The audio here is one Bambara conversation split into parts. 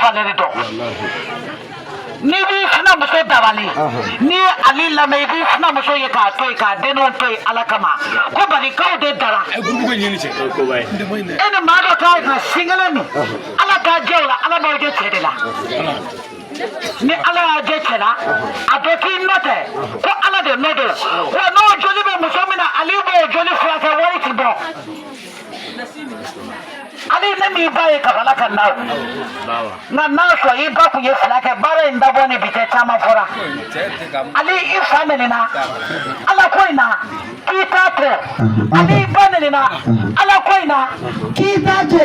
Valeur dɔn. N'i b'i sinamuso dabali, n'i ye Ali lamɛn, i b'i sinamuso ye k'a to yen, k'a denninw to yen Ala kama, ko barikaw de dara. E ni maa dɔ k'a na sin kelen min, Ala k'a jɛ o la. Ala b'aw jɛ cɛ de la. Ni Ala y'a jɛ cɛ la, a bɛ k'i nɔ tɛ ko Ala de nɔ don wa. N'o joli bɛ muso min na, Ali b'o joli furakɛ, wari ti bɔ. Ali, ne m'i ba ye kabala ka na o, nka n'a sɔrɔ i ba kun ye fila kɛ baara in dabɔ ni bi cɛ, caman fɔra. Ali, i fa nɛnina Ala ko in na k'i t'a to. Ali, i ba nɛnina Ala ko in na K'i t'a to.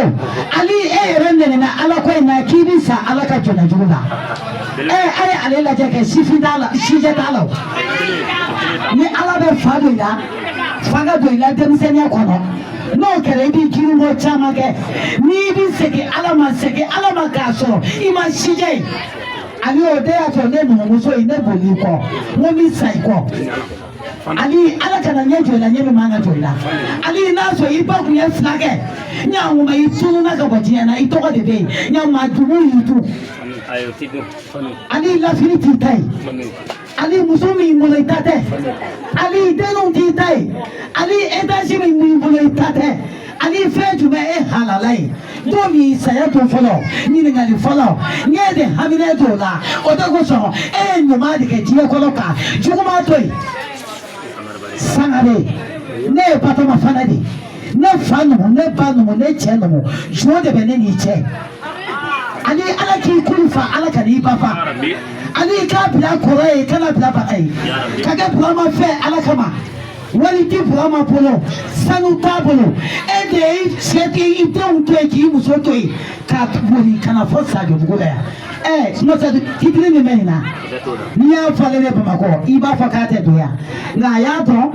Ali, e yɛrɛ nɛnina Ala ko in na k'i bi sa Ala ka jɔnna jugu la. Ɛ, a ye ale lajɛ kɛ, sifin t'a la, sijɛ t'a la o. Ni Ala bɛ fa don i la, fa ka don i la denmisɛnninya kɔnɔ, n'o kɛra, i b'i girinko caman kɛ. N'i bi segin Ala ma, segin Ala ma k'a sɔrɔ i ma sijɛ ye. Ali, o de y'a to ne numumuso ye ne boli i kɔ, n ko n bɛ sa i kɔ. Ali, Ala kana ɲɛ jɔ i la, ɲɛ min man ka jɔ i la. Ali, n'a sɔrɔ i ba kun ye fila kɛ, ɲankuma i tununa ka bɔ diɲɛ na, i tɔgɔ de bɛ yen, ɲankuma dugu y'i dun. Ali, lafili t'i ta ye. Ali, muso min bolo, i ta tɛ. Ali, denninw t'i ta ye. Ali, étage min b'i bolo, i ta tɛ. Ali, fɛn jumɛn e halala ye don min saya don fɔlɔ, ɲininkali fɔlɔ ɲɛ de haminɛ t'o la. O de kosɔn e ye ɲuman de kɛ diɲɛ kɔnɔ ka juguman to yen. Sangare, ne ye Batɔma fana de, ne fa numu, ne ba numu, ne cɛ numu, jɔn de bɛ ne n'i cɛ. Ali, Ala k'i kulu fa, Ala ka n'i ba fa. Ali, k'a bila kɔrɔ ye, kana bila baga ye, ka kɛ Burama fɛ Ala kama. Wari ti Burama bolo, sanu t'a bolo, e de ye cɛ k'i denw to yen, k'i muso to yen, ka boli ka na fɔ Sajobugu la yan. Ɛ, n'o tɛ, titiri min bɛ nin na, n'i y'a falen ne Bamakɔ, i b'a fɔ k'a tɛ don yan, nka a y'a dɔn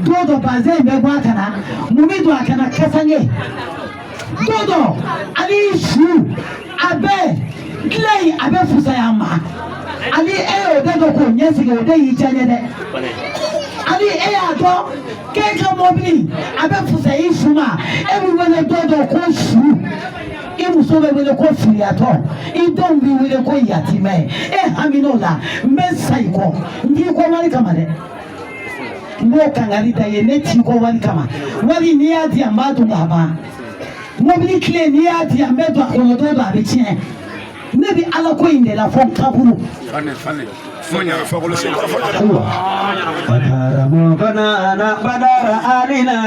don dɔ bazɛn in bɛ bɔ a kana mun bɛ don a kana kasange don dɔ. Ali, su a bɛ dilan in, a bɛ fisaya a ma. Ali, e y'o de dɔn k'o ɲɛsigi, o de y'i diya n ye dɛ. Ali, e y'a dɔn k'e ka mɔbili a bɛ fisaya i su ma. E bɛ wele don dɔ ko su, i muso bɛ wele ko filiyatɔ, i denw bɛ wele ko yatimɛ. E hamin'o la, n bɛ sa i kɔ, n t'i kɔ wari kama dɛ. N b'o kangari da i ye, ne t'i kɔ wari kama. Wari, n'i y'a di yan, n b'a dun k'a ban. Mobili tile, n'i y'a di yan, n bɛ don a kɔnɔ, don dɔ a bɛ tiɲɛ. Ne bɛ Ala ko in de la fo n kaburu. Karamɔgɔna badara alina,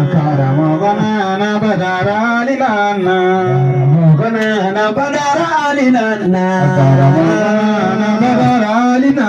karamɔgɔna badara alina, karamɔgɔna badara alina, karamɔgɔna badara alina.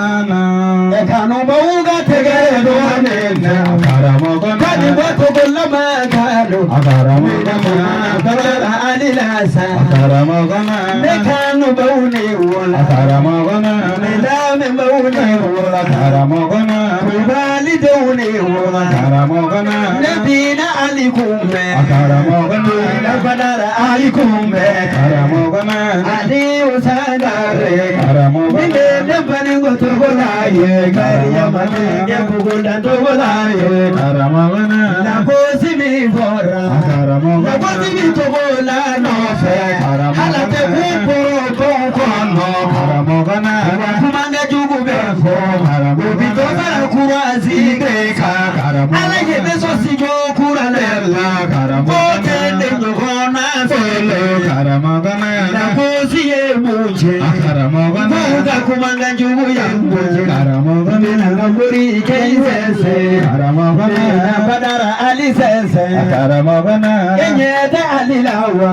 Kanubaw ka tɛgɛrɛ dɔɔnin na, karamɔgɔ kani bɔ togo lama kanu, karamɔgɔna badara alina sa, karamɔgɔna ne kanubaw ne wala, karamɔgɔna ne lamɛnbaw ne wala, karamɔgɔna kulubalidenw ne wala, karamɔgɔna ne bina Ali kunbɛ, karamɔgɔna ne badara Ali kunbɛ, karamɔgɔna Ali usangare, karamɔgɔna ne ne baningo togo la ye, Mariyama ne buguda togo la ye, karamɔgɔna lagosi min fɔra, karamɔgɔna lagosi min togo la nɔfɛ, karamɔgɔna ala tɛ kun kɔrɔ tɔn kɔnɔ, karamɔgɔna wa kumankɛ jugu bɛ fɔ, karamɔgɔ u bi dɔ fara kurasi de kan, karamɔgɔ ala ye ne sɔn sijɔ kuranɛ la, karamɔgɔ ko tɛ ne ɲɔgɔn na fɛlɛ, karamɔgɔna lagosi ye mun cɛ, karamɔgɔna k'u ka kumakan jugu ye mun cɛ, karamɔgɔna bɛna ka mori kɛ i sɛnsɛn, karamɔgɔna badara Ali sɛnsɛn, karamɔgɔna e ɲɛ tɛ Ali la wa,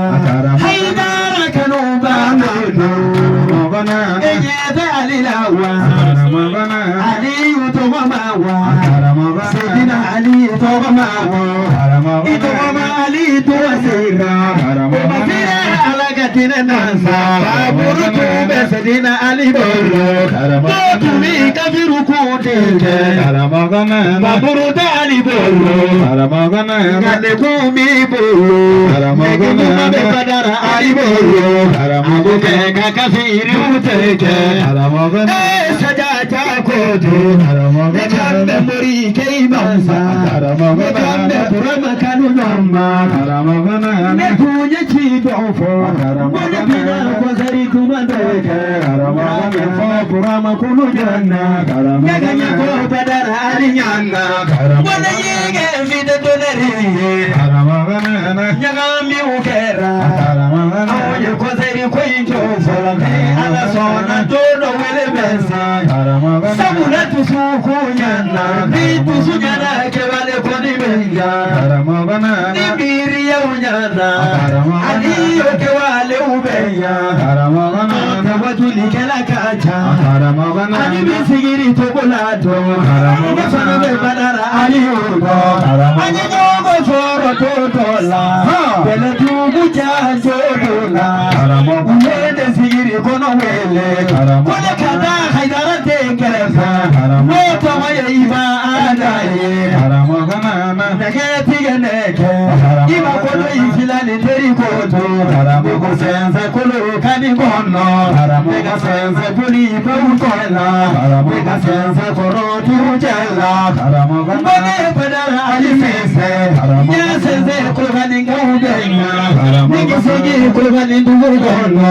Hayidara kanuba karamɔgɔna e ɲɛ tɛ Ali la wa, karamɔgɔna Aliyu tɔgɔ ma wa, karamɔgɔna Sedina Ali tɔgɔ ma wa, karamɔgɔna i tɔgɔ ma Ali tɔgɔ sera, karamɔgɔna o ma sera Ala ka diinɛ na sa, baburu tun bɛ Sedina Ali bolo, karamɔgɔ tun bɛ kafiru kun den kɛ, karamɔgɔna baburu tɛ Ali bolo, karamɔgɔna nka nekun b'i bolo, karamɔgɔna nekun bɛ badara Ali bolo, karamɔgɔ kɛ ka kafiriw tɛ kɛ, karamɔgɔna ee saja. Sajaja ko do. Ne kan bɛ mori kei mansa. Ne kan bɛ Burama kanu nɔma. Ne tun ye ci dɔ fɔ. Ko ne bɛna kɔsɛri tuma dɔ kɛ. N fɔ Burama kulu ɲana. Ne ka ɲɛfɔ Badara Ali ɲana. Ko ne y'i kɛ invité d'honneur ye. Ɲagamiw kɛra. Anw ye kɔsɛri ko in jɔ fɔlɔ. Ni Ala sɔnna don dɔ wele bɛ sa. Sabula dusukun ɲana. Ni dusu ɲana kɛwale kɔni bɛ ɲa. Ni miiriyaw ɲana. Ani o kɛwalew bɛ ɲa. Tawajulikɛla ka ca. Ani bɛ sigiri togo la dɔn. Ne fana bɛ Badara Ali o dɔn. An ye ɲɔgɔn sɔrɔ don dɔ la. Bɛlɛdugu janjo dɔ la. U ye ne sigiri kɔnɔ wele. Ko ne ka taa Hayidara den kɛrɛfɛ. N'o tɔgɔ ye Iba Ada ye. Nɛgɛ tigɛ nɛgɛ. I ma kolo i fila ni teri ko to. Ko sɛnsɛn kolo ka di kɔnɔ. Ne ka sɛnsɛn boli baw tɛ la. Ne ka sɛnsɛn kɔrɔ turu cɛ la. Ko ne Badara Ali sɛnsɛn. N y'a sɛnsɛn Kolokanikaw bɛ ɲa. Ne ka segin Kolokani dugu kɔnɔ.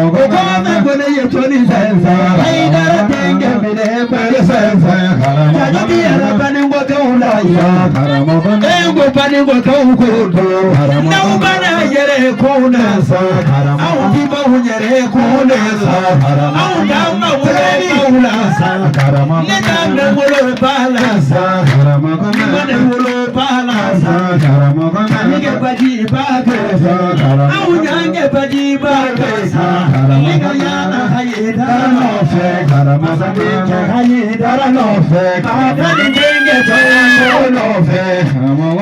O kɔfɛ ko ne ye toli sɛnsɛn. Hayidara denkɛ minɛ bali sɛnsɛn. Jajɔbi yɛrɛ banikɔkɛw la yan. E ko banikɔkɛw ko don. N'aw bana yɛrɛ ko na sa. Anw ti baw yɛrɛ ko na sa. Anw t'an ka wolo baw la sa. Ne t'an bɛ wolo ba la sa. Ne ma ne wolo ba la sa. Ne kɛ baji ba kɛ sa. Anw y'an kɛ baji ba kɛ sa. Ne ka yaala Hayidara nɔfɛ. Masakɛ kɛ Hayidara nɔfɛ. A ni denkɛ tɔw nɔfɛ.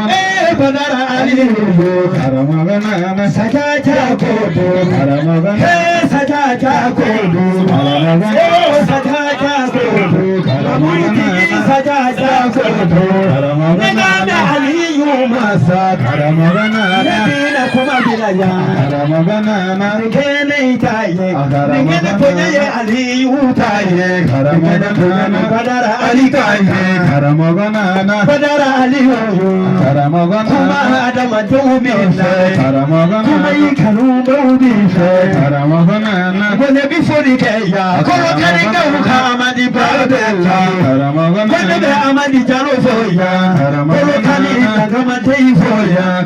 Ee Badara Ali yo. Sajaja ko do. Ee sajaja ko do. Oo sajaja ko do. Murutigi sajaja ko do. Ne ka mɛn Aliyu masa. Ne bina kuma bila yan. Nin kɛnɛ ta ye. Nin kɛnɛ bonya ye Aliyu ta ye. Nin kɛnɛ bonya ni Badara Ali ta ye. Badara Ali yo. Kuma adamadenw bɛ fɛ. Kuma i kanubaw b'i fɛ. Ko ne bɛ foli kɛ yan. Kolokanikaw ka Amadi ba bɛ la. Ko ne bɛ Amadi Jalo fo yan. Kolokani Tagamate fo yan.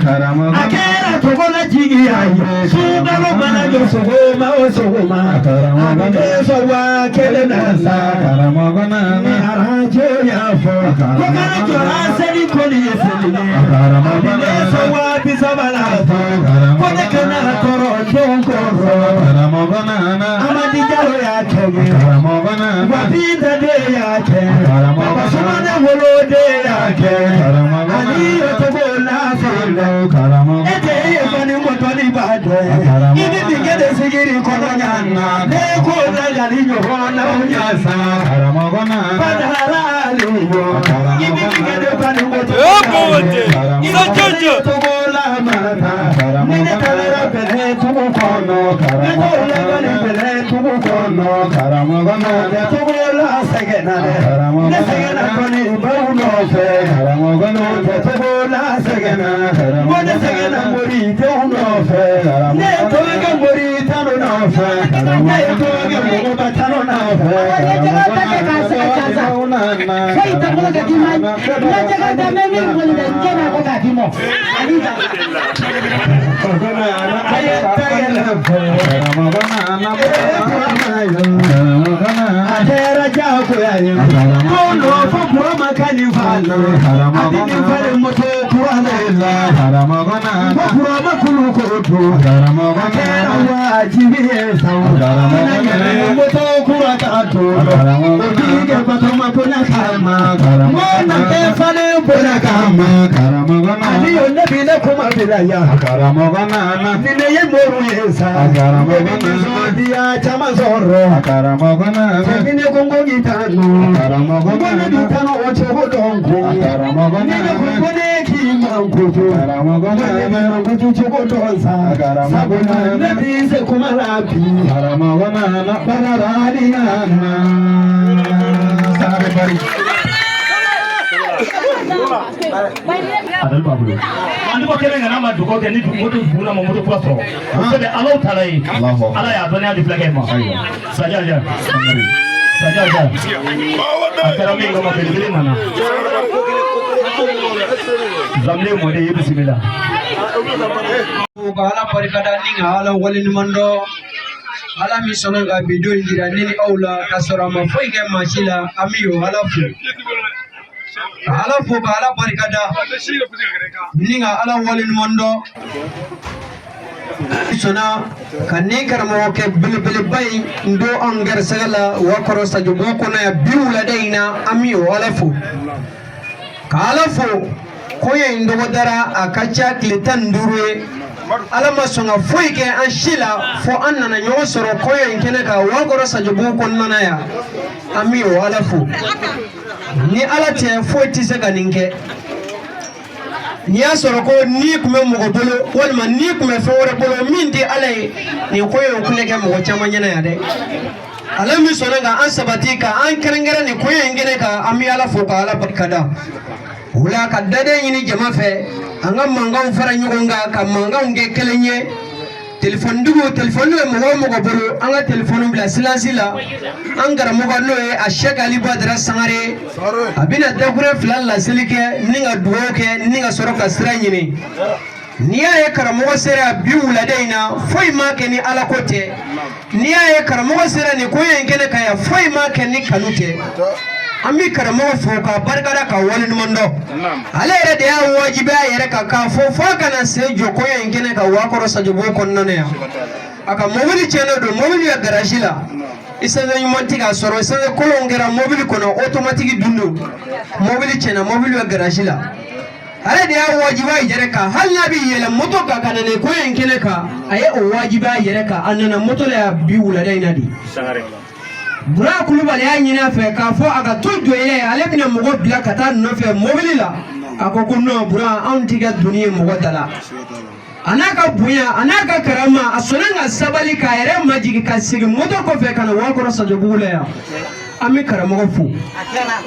A kɛra togo la jigiya ye. Sunkalo mana jɔ sɔgɔma o sɔgɔma. A bɛ den sɔrɔ 1000 na sa. Ni arajo y'a fɔ. Ko kana jɔra seli kɔni ye seli ye. A bɛ den sɔrɔ 30 la. Ko ne kana tɔɔrɔ denw kɔrɔ. Amadi Jalo y'a kɛ ye. Wabinta de y'a kɛ. Baba Sumane wolo de y'a kɛ. Ali ye togo la fɔlɔ. E tɛ ye fani mɔtɔli b'a dɔn. I bɛ nin kɛ de sigiri kɔnɔ ɲana. Ne ko lajali ɲɔgɔn na o ɲa sa. Badara Ali yo. I bɛ nin kɛ de fani mɔtɔli b'a dɔn. I bɛ togo la mata. Ni ne taara bɛlɛ tugu kɔnɔ. Ne t'o lajali bɛlɛ tugu kɔnɔ. Ne togo la sɛgɛnna dɛ. Ne sɛgɛnna kɔni baw nɔfɛ. Ne togo la sɛgɛnna. Ko ne sɛgɛnna mori denw nɔfɛ. Ne ye tɔgɔ mori tanu nɔfɛ. Ne ye tɔgɔ mɔgɔba tanu nɔfɛ. Ne jɛgɛ ta kɛ k'a sɛgɛ gansan. Foyi tɛ bolo ka d'i ma. Ne jɛgɛ ta mɛ min bolo dɛ n jɛ n'a ko k'a d'i ma. Ani ta. A ye tɛgɛrɛ fɔ. A kɛra diyagoya ye. Ko nɔ fɔ Burama ka nin falen. A bɛ nin falen moto kura de la. Ko Burama kulu ko to. A kɛra wajibi ye sa. Ina yɛrɛ moto kura ka to. O k'i kɛ Batoma bonya kama. N ko na kɛ falen bonya kama. Ali yo ne bi ne kuma bila yan. Ni ne ye moriw ye sa. Ne bɛ nisɔndiya caman sɔrɔ. Ni ne ko n ko k'i tanu. N ko ne b'i tanu o cogo dɔn ko. Ni ne ko ko ne k'i mankutu. N ko ne b'i mankutu cogo dɔn sa. Sabula ne b'i se kuma la bi. Badara Ali nana. Ala bɛ bari. A b'a bolo an tɔgɔ kɛnɛ nana ma dugawu kɛ ni moto dugu ma moto kura sɔrɔ o sɛbɛn Ala taala ye Ala y'a dɔnniya di fulakɛ ma Sajaja Sajaja a kɛra min kama belebele nana Zamle mɔden i bisimila. Ka Ala barikada ni ka Ala waleɲuman dɔn Ala min sɔnna ka bi don in jira ne ni aw la ka sɔrɔ a ma foyi kɛ maa si la an bɛ o Ala fo ka Ala fo ka Ala barikada ni ka Ala waleɲuman dɔn sɔnna ka nin karamɔgɔkɛ belebeleba in don an garisɛgɛ la Wakɔrɔ Sajobugu kɔnɔ yan bi wulada in na an bɛ o Ala fo ka Ala fo koɲɛ in dɔgɔdara a ka ca tile 15 ye Ala ma sɔn ka foyi kɛ an si la fo an nana ɲɔgɔn sɔrɔ kɔɲɔ in kɛnɛ kan Wakɔrɔ Sajobugu kɔnɔna na yan an bɛ o Ala fo ni Ala tɛ foyi tɛ se ka nin kɛ n'i y'a sɔrɔ ko n'i tun bɛ mɔgɔ bolo walima n'i tun bɛ fɛn wɛrɛ bolo min tɛ Ala ye nin koɲɛ in tun tɛ kɛ mɔgɔ caman ɲɛna yan dɛ Ala min sɔnna ka an sabati ka an kɛrɛnkɛrɛn nin koɲɛ in kɛnɛ kan an bɛ Ala fo ka Ala barikada o la ka daden ɲini jama fɛ an ka mankanw fara ɲɔgɔn kan ka mankanw kɛ kelen ye telefɔnitigiw telefɔni bɛ mɔgɔ o mɔgɔ bolo an ka telefɔni bila silence la an karamɔgɔ n'o ye a Sɛki Ali Badara Sangare a bɛna dakurun 2 laseli kɛ ni ka dugawu kɛ ni ka sɔrɔ ka sira ɲini n'i y'a ye karamɔgɔ sera bi wulada in na foyi ma kɛ ni Ala ko tɛ n'i y'a ye karamɔgɔ sera nin koɲɛ in kɛnɛ kan yan foyi ma kɛ ni kanu tɛ an bɛ karamɔgɔ fo ka barikada ka waleɲuman dɔn ale yɛrɛ de y'a wajibiya a yɛrɛ kan k'a fɔ f'a ka na sen jɔ kɔɲɔ in kɛnɛ kan Wakɔrɔ Sajobugu kɔnɔna na yan a ka mobili tiɲɛnen don mobili bɛ garaji la essence ɲuman tɛ k'a sɔrɔ essence kolon kɛra mobili kɔnɔ automatique dun don mobili tiɲɛna mobili bɛ garaji la ale de y'a wajibiya a yɛrɛ kan hali n'a bɛ yɛlɛ moto kan ka na nin kɔɲɔ in kɛnɛ kan a ye o wajibiya a yɛrɛ kan a nana moto la yan bi wulada in na de. Bura Kulubali y'a ɲini a fɛ k'a fɔ a ka to jɔ ye ale bɛna mɔgɔ bila ka taa nɔfɛ mobili la a ko ko non Bura anw t'i ka doni ye mɔgɔ da la a n'a ka bonya a n'a ka karama a sɔnna ka sabali k'a yɛrɛ majigin ka segin moto kɔfɛ ka na Wakɔrɔ Sajobugu la yan an bɛ karamɔgɔ fo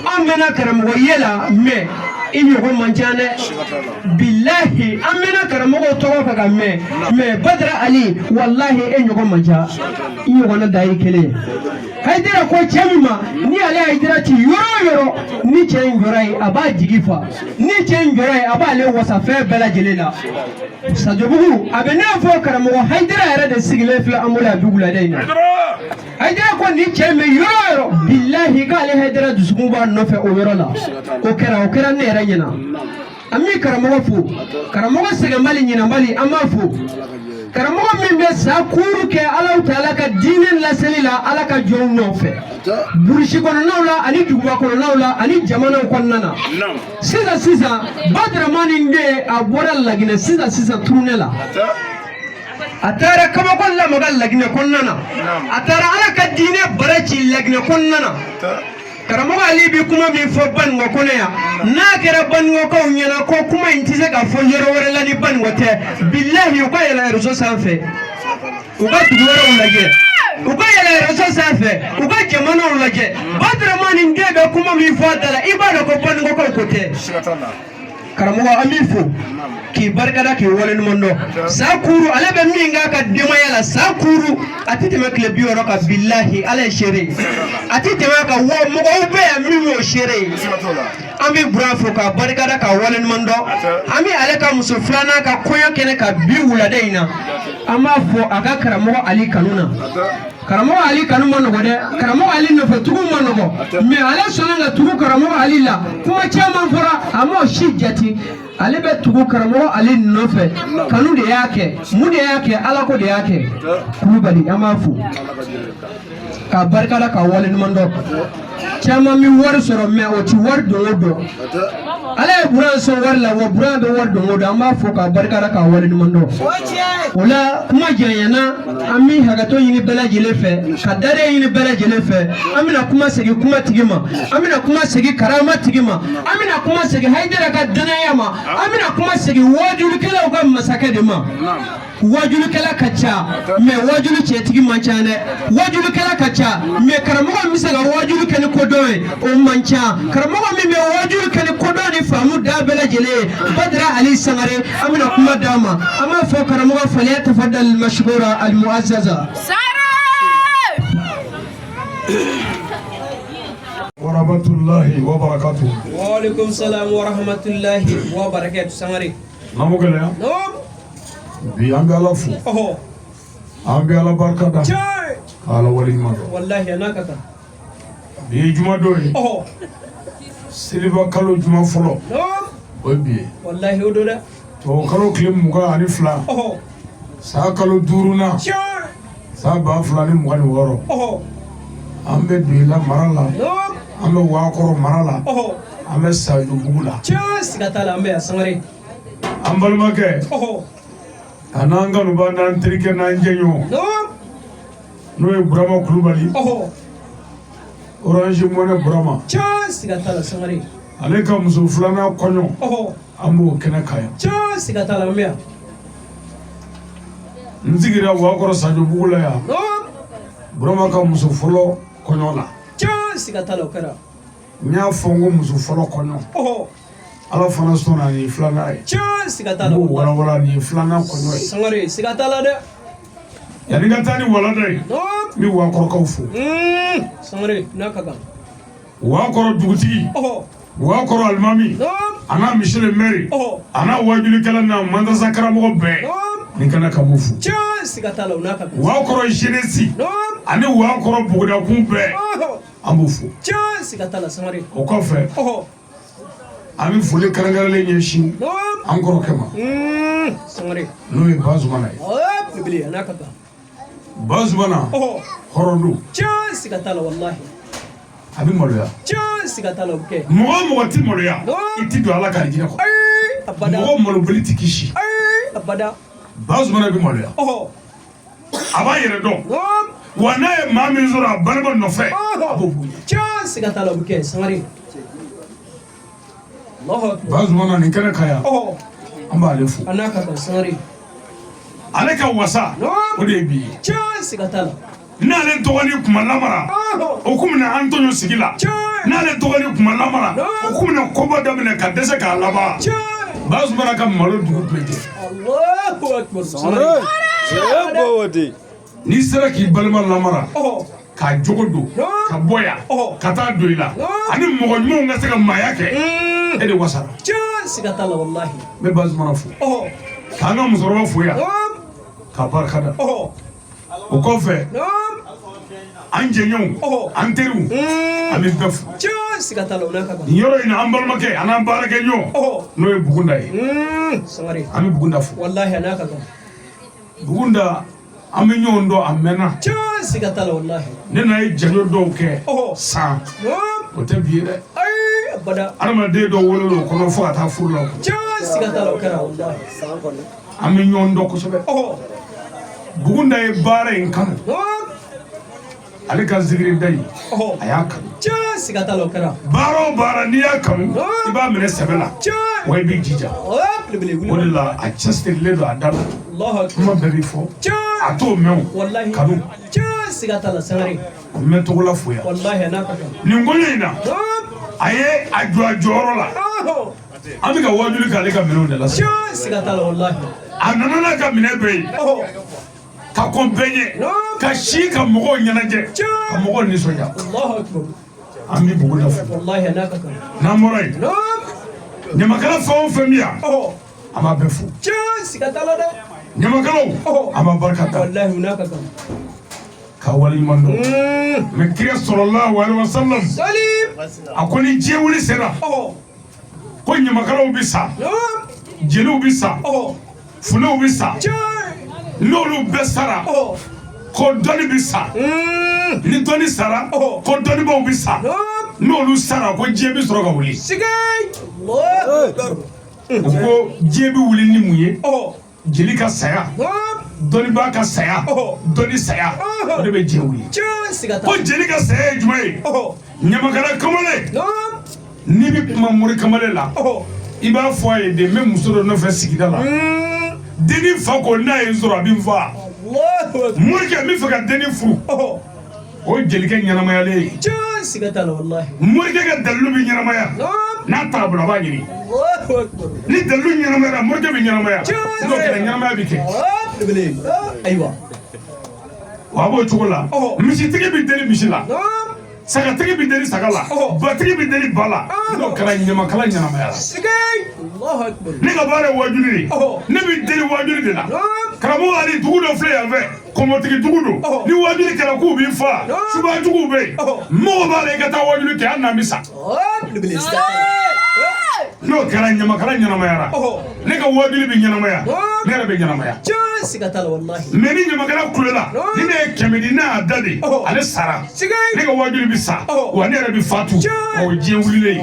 an mɛnna karamɔgɔ ye la mais i ɲɔgɔn man ca dɛ bilahi an mɛnna karamɔgɔw tɔgɔ fɛ ka mɛn mais Badara Ali walahi e ɲɔgɔn man ca i ɲɔgɔnna da ye kelen ye Hayidara ko cɛ min ma ni ale Hayidara ci yɔrɔ o yɔrɔ ni cɛ in jɔra yen a b'a jigi fa ni cɛ in jɔra yen a b'ale wasa fɛn bɛɛ lajɛlen la Sajobugu a bɛ n'a fɔ karamɔgɔ Hayidara yɛrɛ de sigilen filɛ an bolo yan bi wulada in na Hayidara ko ni cɛ in bɛ yɔrɔ o yɔrɔ bilahi k'ale Hayidara dusukun b'a nɔfɛ o yɔrɔ la o kɛra ne yɛrɛ ɲɛna an bɛ karamɔgɔ fo karamɔgɔ sɛgɛnbali ɲinɛbali an b'a fo karamɔgɔ min bɛ sa kuuru kɛ Alahu taala ka diinɛ laseli la Ala ka jɔnw nɔfɛ burusi kɔnɔnaw la ani duguba kɔnɔnaw la ani jamanaw kɔnɔna na sisan sisan Badaramani den a bɔra Laginɛ sisan sisan tournée la a taara kabako lamaga Laginɛ kɔnɔna na a taara Ala ka diinɛ bara ci Laginɛ kɔnɔna na karamɔgɔ Ali bɛ kuma min fɔ Banikɔ kɔnɔ yan n'a kɛra Banikɔkaw ɲɛna ko kuma in tɛ se ka fɔ yɔrɔ wɛrɛ la ni Banikɔ tɛ bilahi u ka yɛlɛ réseau sanfɛ u ka dugu wɛrɛw lajɛ u ka yɛlɛ réseau sanfɛ u ka jamanaw lajɛ Badaramani den bɛ kuma min fɔ a da la i b'a dɔn ko Banikɔkaw ko tɛ karamɔgɔ an b'i fo k'i barikada k'i waleɲuman dɔn san kuuru ale bɛ min k'a ka denbaya la san kuuru a tɛ tɛmɛ tile 60 kan bilahi Ala ye seere ye a tɛ tɛmɛ a kan wa mɔgɔw bɛ yan min y'o seere ye an bɛ Bura fo k'a barikada k'a waleɲuman dɔn an bɛ ale ka muso filanan ka kɔɲɔ kɛnɛ kan bi wulada in na an b'a fɔ a ka karamɔgɔ Ali kanu na karamɔgɔ Ali kanu ma nɔgɔ dɛ karamɔgɔ Ali nɔfɛ tugu ma nɔgɔ mais ale sɔnna ka tugu karamɔgɔ Ali la kuma caman fɔra a m'o si jate ale bɛ tugu karamɔgɔ Ali nɔfɛ kanu de y'a kɛ mun de y'a kɛ Ala ko de y'a kɛ Kulubali an b'a fo k'a barikada k'a waleɲuman dɔn caman bɛ wari sɔrɔ mais o ti wari donko dɔn. Ala ye Buran sɔn wari la, wa Buran bɛ wari don o don, an b'a fɔ k'a barika da, k'a waleɲuman dɔn. O la kuma janyana, an bɛ hakɛto ɲini bɛɛ lajɛlen fɛ, ka daren ɲini bɛɛ lajɛlen fɛ. An bɛna kuma segin kuma tigi ma, an bɛna kuma segin karama tigi ma, an bɛna kuma segin Hayidara ka danaya ma, an bɛna kuma segin wajulikɛlaw ka masakɛ de ma. Wajulikɛla ka ca, mais wajuli cɛtigi man ca dɛ. Wajulikɛla ka ca, mais karamɔgɔ min bɛ se ka wajuli kɛ ni kodɔn ye, o man ca. Karamɔgɔ min bɛ wajuli kɛ ni kodɔn ni faamu da bɛɛ lajɛlen ye, Badara Ali Sangare, an bɛna kuma d'a ma. An b'a fɔ karamɔgɔ faliya tafadal mashkura almuazzaza. Warahmatullahi wabarakatuh. Wa alaikum salam wa rahmatullahi wa barakatuh, Sangare. Namu gɛlɛya. Non. Bi an bɛ Ala fo. Ɔhɔ. An bɛ Ala barika da. Tiɲɛ. Ka Ala waleɲuman dɔn. Wallahi a n'a ka kan. Bi ye juma don ye. Ɔhɔ. Seliba kalo juma fɔlɔ. Non. O ye bi ye. Wallahi o don dɛ. Tubabu kalo tile 22. Ɔhɔ. San kalo duurunan. Tiɲɛ. San 2026. Ɔhɔ. An bɛ Doyila mara la. Non. An bɛ Wakɔrɔ mara la. Ɔhɔ. An bɛ Sajobugu la. Tiɲɛ, siga t'a la, an bɛ yan Sangare. An balimakɛ. Ɔhɔ. A n'an kanuba n'an terikɛ n'an jɛɲɔgɔn. Non. N'o ye Burama Kulubali. Ɔhɔ. Orange Money Burama. Tiɲɛ, siga t'a la, Sangare. Ale ka muso filanan kɔɲɔ. Ɔhɔ. An b'o kɛnɛ kan yan. Tiɲɛ, siga t'a la, an bɛ yan. N sigira Wakɔrɔ Sajobugu la yan. Non. Burama ka muso fɔlɔ kɔɲɔ la. Tiɲɛ, siga t'a la, o kɛra. N y'a fɔ n ko muso fɔlɔ kɔɲɔ. Ɔhɔ. Ala fana sɔnna nin ye filanan ye. Tiɲɛ, siga t'a N la. b'o walawala nin ye filanan kɔɲɔ ye. Sangare, siga t'a la dɛ. Yanni n ka taa ni walanda ye. Non. N bɛ Wakɔrɔkaw fo. Sangare, n'a ka kan. Wakɔrɔ dugutigi. Ɔhɔ. Wakɔrɔ alimami. Non. A n'a monsieur le maire. Ɔhɔ. A n'a wajulikɛla n'a madrasa karamɔgɔ bɛɛ. Non. Nin kɛnɛ kan b'u fo. Tiɲɛ, siga t'a la, o n'a ka kan. Wakɔrɔ jeunesse. Non. Ani Wakɔrɔ bugudakun bɛɛ. Ɔhɔ. An b'u fo. Tiɲɛ, siga t'a la, Sangare. O kɔfɛ. Ɔhɔ. An bɛ foli kɛrɛnkɛrɛnlen ɲɛsin Non. an kɔrɔkɛ ma. Sangare. N'o ye Bazumana ye. Ɔɔ, belebele, a n'a ka kan. Bazumana. Ɔhɔ. Hɔrɔn don. Tiɲɛ, siga t'a la, walahi. A bɛ maloya. Tiɲɛ, siga t'a la, o bɛ kɛ. Mɔgɔ o mɔgɔ ti maloya. Non. I ti don Ala ka alijinɛ kɔnɔ. Ayi, abada. Mɔgɔ malobali ti kisi. Ayi, abada. Bazumana bɛ maloya. Ɔhɔ. A b'a yɛrɛ dɔn. Non. Wa n'a ye maa min sɔrɔ a balima nɔfɛ. A b'o bonya. Tiɲɛ, siga t'a la, o bɛ kɛ, Sangare. Allahu akbar. Bazumana nin kɛnɛ kan yan. Ɔhɔ. An b'ale fo. A n'a ka kan, Sangare. Ale ka wasa. Non. O de ye bi ye. Tiɲɛ, siga t'a la. N'ale dɔgɔnin kun ma lamara. Ɔhɔ. O kun bɛna an tɔɲɔ sigi la. Tiɲɛ. N'ale dɔgɔnin kun ma lamara. Non. O kun bɛna koba daminɛ ka dɛsɛ k'a laban. Tiɲɛ. Bazumana ka malo dugu tun bɛ jɛ. Allahu akbar. Sangare. N'i sera k'i balima lamara. Ɔhɔ. K'a jogo don. Non. Ka bɔ yan. Ɔhɔ. Ka taa don i la. Non. Ani mɔgɔ ɲumanw ka se ka maaya kɛ. E de wasara. Tiɲɛ, siga t'a la, walahi. N bɛ Bazumana fo. Ɔhɔ. K'an ka musokɔrɔba fo yan. Non. K'a barika da. Ɔhɔ. O kɔfɛ. Non. An jɛɲɔgɔnw. Ɔhɔ. An teriw. An bɛ bɛɛ fo. Tiɲɛ, siga t'a la, o n'a ka kan. Nin yɔrɔ in na an balimakɛ an n'an baarakɛɲɔgɔn. Ɔhɔ. N'o ye Bugunda ye. Sangare. An bɛ Bugunda fo. Walahi, a n'a ka kan. Bugunda an bɛ ɲɔgɔn dɔn a mɛnna. Tiɲɛ, siga t'a la, walahi. Ne n'a ye jaɲɔ dɔw kɛ. Ɔhɔ. San. Non. O tɛ bi ye dɛ. Ayi, abada. Adamaden dɔw wolola o kɔnɔ fo ka taa furu la o kɔnɔ. Tiɲɛ, siga t'a la, o kɛra, walahi. An bɛ ɲɔgɔn dɔn kosɛbɛ. Ɔhɔ. Bugunda ye baara in kanu. Non. Ale ka zikiri da in. Ɔhɔ. A y'a kanu. Tiɲɛ, siga t'a la, o kɛra. Baara o baara n'i y'a kanu. I b'a minɛ sɛbɛ la. Tiɲɛ. Wa i b'i jija. Ɔɔ, belebele, wuli. O de la a cɛsirilen don a da la. Allahu akbar. Kuma bɛɛ bɛ fɔ. Tiɲɛ. A t'o mɛn o. Walahi. Kanu. Tiɲɛ, siga t'a la, Sangare. N bɛ Togola fo yan. Walahi, a n'a ka kan. Nin kɔɲɔ in na. Non. A ye a jɔ a jɔyɔrɔ la. Ɔhɔ. An bɛ ka wajuli k'ale ka minɛnw de la sisan. Tiɲɛ, siga t'a la, walahi. A nana n'a ka minɛn bɛɛ ye. Ɔhɔ. Ka kɔn bɛɛ ɲɛ. Non. Ka si ka mɔgɔw ɲɛnajɛ. Tiɲɛ. Ka mɔgɔw nisɔndiya. Allahu akbar. An bɛ Bugunda fo. Walahi, a n'a ka kan. N'an bɔra yen. Non. Ɲamakala fɛn o fɛn bɛ yan. Ɔhɔ. An b'a bɛɛ fo. Tiɲɛ, siga t'a la dɛ. Ɲamakalaw. Ɔhɔ. An b'a barika da. Walahi, o n'a ka kan. Ka waleɲuman dɔn. Mɛ kira sɔrɔla wa salam. Salim. A ko ni diɲɛ wuli sera. Ɔhɔ. Ko ɲamakalaw bɛ sa. Non. Jeliw bɛ sa. Ɔhɔ. Funɛw bɛ sa. Tiɲɛ. N'olu bɛɛ sara. Ɔhɔ. Ko dɔnni bɛ sa. Ni dɔnni sara. Ɔhɔ. Ko dɔnnibaw bɛ sa. Non. N'olu sara ko diɲɛ bɛ sɔrɔ ka wuli. Sige. U ko diɲɛ bɛ wuli ni mun ye? Jeli ka saya, dɔnnibaa ka saya, dɔnni saya, o de bɛ diɲɛ wuli. Ko jeli ka saya ye jumɛn ye? Ɲamakala kamalen, n'i bɛ kuma mori kamalen la, i b'a fɔ a ye de n bɛ muso dɔ nɔfɛ sigida la, dennin fa ko n'a ye n sɔrɔ a bɛ n faa. Morikɛ, n bɛ fɛ ka dennin furu. O ye jelikɛ ɲɛnamayalen ye. Morikɛ ka dalilu bɛ ɲɛnamaya n'a t'a bolo, a b'a ɲini. Ni dalilu ɲɛnamayara, morikɛ bɛ ɲɛnamaya. N'o kɛra, ɲɛnamaya bɛ kɛ. Wa a b'o cogo la, misitigi bɛ deli misi la, sagatigi bɛ deli saga la, batigi bɛ deli ba la. N'o kɛra, ɲamakala ɲɛnamayara. Ne ka baara ye wajuli de ye, ne bɛ deli wajuli de la. Karamɔgɔ Ali, dugu dɔ filɛ yan fɛ, kɔmɔtigi dugu don. Ni wajuli kɛra k'u b'i fa, subajuguw bɛ yen, mɔgɔ b'a la i ka taa wajuli kɛ, hali n'an bɛ sa. N'o kɛra, ɲamakala ɲɛnamayara. Ne ka wajuli bɛ ɲɛnamaya, ne yɛrɛ bɛ ɲɛnamaya. Mais ni ɲamakala kulela, ni ne ye 100 di, n'a y'a da de, ale sara, ne ka wajuli bɛ sa, wa ne yɛrɛ bɛ fatu. O ye diɲɛ wulilen ye.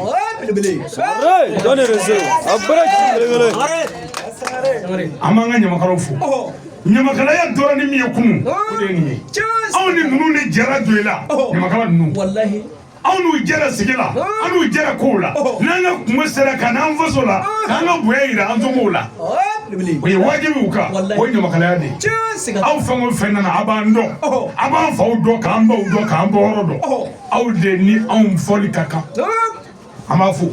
An b'an ka ɲamakalaw fo. Ɲamakalaya dɔra ni min ye kunun, o de ye nin ye. Anw ni ninnu de jɛra don i la, ɲamakala ninnu. Anw n'u jɛra sigi la, an n'u jɛra kow la. N'an ka kungo sera ka n'an faso la, k'an ka bonya yira an somɔgɔw la, o ye wajibi u kan. O ye ɲamakalaya de ye. Aw fɛn o fɛn nana, a b'an dɔn, a b'an faw dɔn, k'an baw dɔn, k'an bɔyɔrɔ dɔn. Aw de ni anw fɔli ka kan. An b'a fo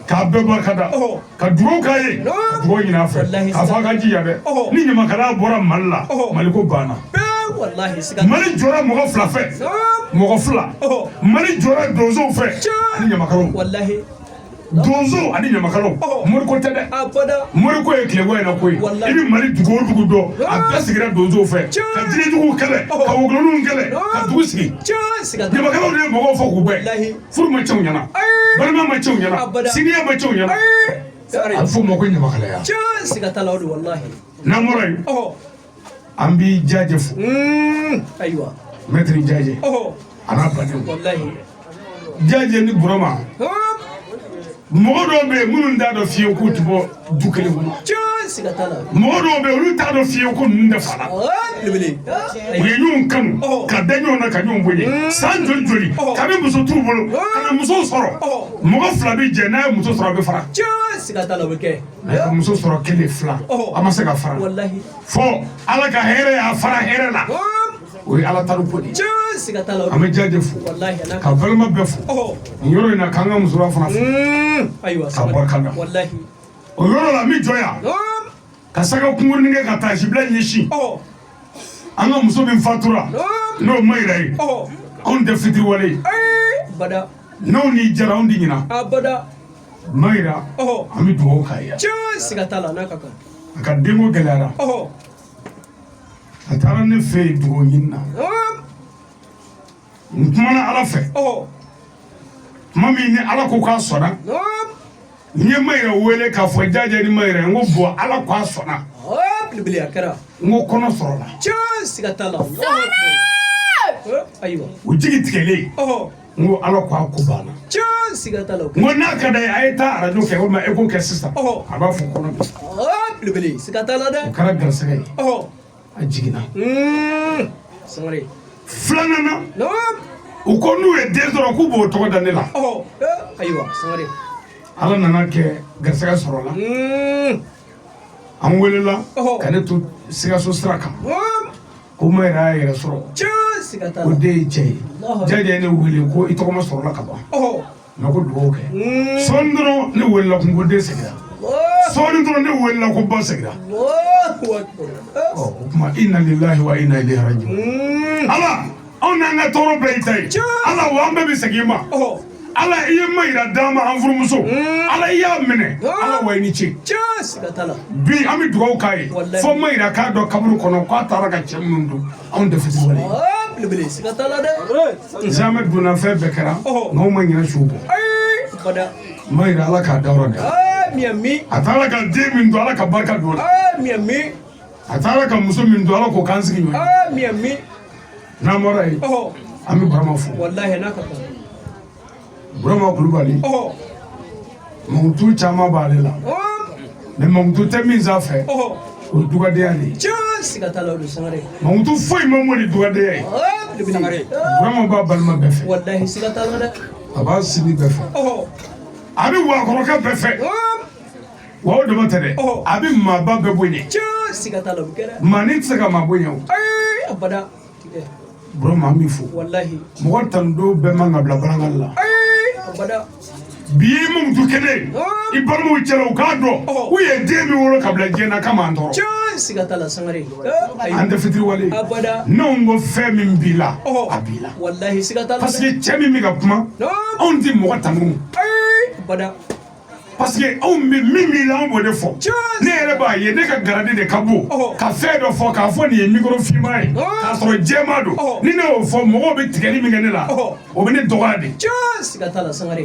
k'a bɛɛ barika da, ka dugawu k'a ye, ka dugawu ɲini a fɛ, k'a fɔ a ka jija dɛ. Ni ɲamakalaya bɔra Mali la, Mali ko banna. Mali jɔra mɔgɔ fila fɛ, mɔgɔ fila. Mali jɔra donsow fɛ ani ɲamakalaw. Donso ani ɲamakalaw, moriko tɛ dɛ. Moriko ye tileko yɛrɛ ko ye. I bɛ Mali dugu o dugu dɔn, a bɛɛ sigira donsow fɛ, ka jinɛjuguw kɛlɛ, ka wogoloninw kɛlɛ, ka dugu sigi. Ɲamakalaw de ye mɔgɔw fɔ k'u bɛn. Furu ma cɛw ɲɛna, balima ma cɛw ɲɛna, siniya ma cɛw ɲɛna. A bɛ f'o ma ko ɲamakalaya. N'an bɔra yen, an b'i Jajɛ fo. Maître Jajɛ a n'a badenw. Jajɛ ni Burama, mɔgɔ dɔw bɛ yen minnu t'a dɔn fiyewu k'u tɛ bɔ du kelen kɔnɔ. Mɔgɔ dɔw bɛ yen, olu t'a dɔn fiyewu ko ninnu tɛ fa la. U ye ɲɔgɔn kanu ka da ɲɔgɔn na, ka ɲɔgɔn bonya san joli joli, kabi muso t'u bolo ka na muso sɔrɔ. Mɔgɔ fila bɛ jɛ, n'a ye muso sɔrɔ a bɛ fara. N'a ye muso sɔrɔ kelen fila, a ma se ka fara, fo Ala ka hɛrɛ y'a fara hɛrɛ la. O ye Ala tanu ko de ye. An bɛ Jajɛ fo, ka balima bɛɛ fo nin yɔrɔ in na, k'an ka musokɔrɔba fana fo, ka barika da. O yɔrɔ la, n bɛ jɔ yan ka saga kunkurunin kɛ ka taasibila ɲɛsin an ka muso min fatura, n'o ma yira ye. Anw tɛ fitiriwale ye, n'anw n'i jara, anw tɛ ɲina. Ma yira, an bɛ dugawu k'a ye. A ka denko gɛlɛyara, a taara ne fɛ yen dugawu ɲini na. N kumana Ala fɛ tuma min ni Ala ko k'a sɔnna, n ye Mayira wele k'a fɔ Jajɛ ni Mayira, n ko bɔn, Ala k'a sɔnna, n ko kɔnɔ sɔrɔla. U jigi tigɛlen, n ko Ala ko a ko banna. N ko n'a ka d'a ye, a ye taa arajo kɛ walima e k'o kɛ sisan, a b'a fɔ kɔnɔ bi. O kɛra garisɛgɛ ye, a jiginna. Filanan na, u ko n'u ye den sɔrɔ, k'u b'o tɔgɔ da ne la. Ala nana kɛ garisɛgɛ sɔrɔla. An welela ka ne to Sikaso sira kan ko Mayira y'a yɛrɛ sɔrɔ, ko den ye cɛ ye. Jajɛ ye ne wele ko i tɔgɔma sɔrɔla ka ban, mɛ ko dugawu kɛ. Sɔɔni dɔrɔn ne welela kun ko den seginna. Sɔɔni dɔrɔn ne welela ko ba seginna. O tuma, inna lillahi wa inna ilayhi rajiun. Ala, anw n'an ka tɔɔrɔ bɛɛ y'i ta ye. Ala, wa an bɛɛ bɛ segin i ma. Ala, i ye Mayira d'an ma, an furumuso. Ala, i y'a minɛ. Ala, wa i ni ce. Bi an bɛ dugawu k'a ye fo Mayira k'a dɔn kaburu kɔnɔ k'a taara ka cɛ minnu don, anw tɛ fitiriwale ye. Jamais donna, fɛn bɛɛ kɛra, nka anw ma ɲinɛ su kɔ. Mayira, Ala k'a dayɔrɔ da. A taara ka den min don, Ala ka barika don o la. A taara ka muso min don, Ala k'o k'an sigi ɲɔgɔn ye. N'an bɔra yen, an bɛ Burama fo. Burama Kulubali, Mankutu caman b'ale la, mais mankutu tɛ min sanfɛ, o ye dugadenya de ye. Mankutu foyi ma mɔ ni dugadenya ye. Burama b'a balima bɛɛ fɛ, a b'a sinji bɛɛ fɛ, a bɛ wakɔrɔkɛ bɛɛ fɛ. Wa o dama tɛ dɛ, a bɛ maaba bɛɛ bonya. Maanin tɛ se ka maa bonya o. Burama, an b'i fo. Mɔgɔ tan don bɛɛ man ka bila barangali la. Bi ye mankutu kɛnɛ ye i balimaw cɛla, u k'a dɔn k'u ye den min wolo ka bila diɲɛ na kama an tɔɔrɔ. An tɛ fitiriwale ye. N'anw ko fɛn min b'i la, a b'i la, parce que cɛ min bɛ ka kuma, anw tɛ mɔgɔ tanu, parce que anw bɛ min b'i la, anw b'o de fɔ. Ne yɛrɛ b'a ye, ne ka garadi de ka bon ka fɛn dɔ fɔ k'a fɔ nin ye micro finman ye k'a sɔrɔ jɛman don. Ni ne y'o fɔ, mɔgɔw bɛ tigɛli min kɛ ne la, o bɛ ne dɔgɔya de.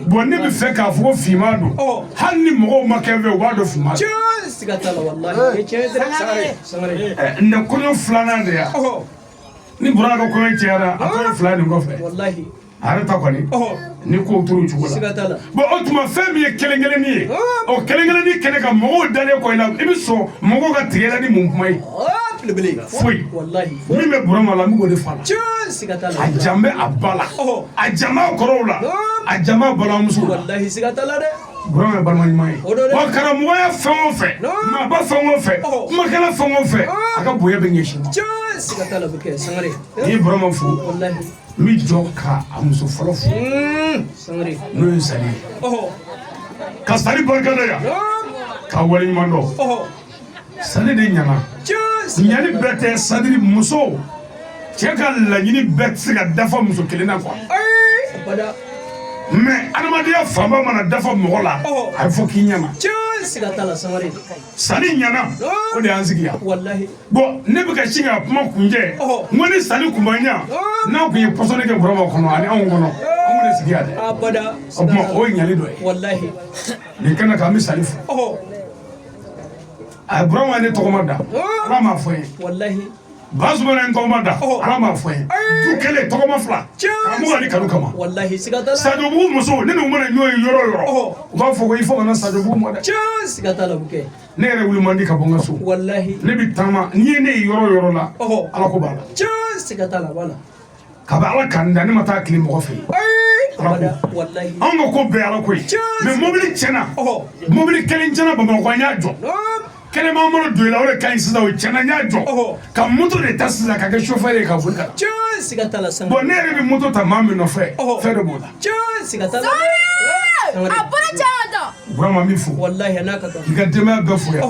Bon, ne bɛ fɛ k'a fɔ ko finman don, hali ni mɔgɔw ma kɛ n fɛ, u b'a dɔn finman don. Nin kɔɲɔ filanan de ya. Ni Burama ka kɔɲɔ cayara, a tɔ ye fila nin kɔfɛ, a yɛrɛ ta kɔni ni kow tor'o cogo la. Bon, o tuma fɛn min ye kelen kelennin ye, o kelen kelennin kɛnɛ kan, mɔgɔw dalen kɔ i la, i bɛ sɔn mɔgɔw ka tigɛ i la ni mun kuma ye? Foyi. Min bɛ Burama la, n bɛ k'o de fɔ a la. A jan bɛ a ba la, a jan b'a kɔrɔw la, a jan b'a balimamusow la. Burama ye balima ɲuman ye. Wa karamɔgɔya fɛn o fɛn, maaba fɛn o fɛn, kumakɛla fɛn o fɛn, a ka bonya bɛ ɲɛsin ma. N'i ye Burama fo, n bɛ jɔ ka a muso fɔlɔ fo, n'o ye Sali ye, ka Sali barika da yan, k'a waleɲuman dɔn. Sali de ɲana. Ɲani bɛɛ tɛ sadiri muso cɛ ka laɲini bɛɛ tɛ se ka dafa muso kelen na quoi, mais adamadenya fanba mana dafa mɔgɔ la, a bɛ fɔ k'i ɲana. Sali ɲana, o de y'an sigi yan. Bon, ne bɛ ka sin ka kuma kuncɛ, n ko ni Sali kun ma ɲa, n'a kun ye pɔsɔni kɛ Burama kɔnɔ ani anw kɔnɔ, anw de sigi yan dɛ. O tuma o ye ɲali dɔ ye. Nin kɛnɛ kan, an bɛ Sali fo. A Burama ye ne tɔgɔma da, Ala m'a fɔ n ye. Basumana ye tɔgɔma da, Ala m'a fɔ n ye. Du kelen tɔgɔma fila, karamɔgɔ ani kanu kama. Sajobugu musow, ne n'u mana ɲɔgɔn ye yɔrɔ o yɔrɔ, u b'a fɔ ko i fo ka na Sajobugu ma dɛ. Ne yɛrɛ wuli man di ka bɔ n ka so. Ne bɛ taama. N'i ye ne ye yɔrɔ o yɔrɔ la, Ala ko b'a la. Kabi Ala ka da, ne ma taa tile mɔgɔ fɛ yen. Anw ka ko bɛɛ Ala ko ye. Mais mobili tiɲɛna, mobili kelen tiɲɛna Bamakɔ, an y'a jɔ. Kelen b'an bolo don i la, o de ka ɲi sisan, o tiɲɛna, n y'a jɔ ka moto de ta sisan ka kɛ chauffeur ye ka boli ka na. Bon, ne yɛrɛ bɛ moto ta maa min nɔfɛ, fɛn dɔ b'o la. Burama, n b'i fo k'i ka denbaya bɛɛ fo yan,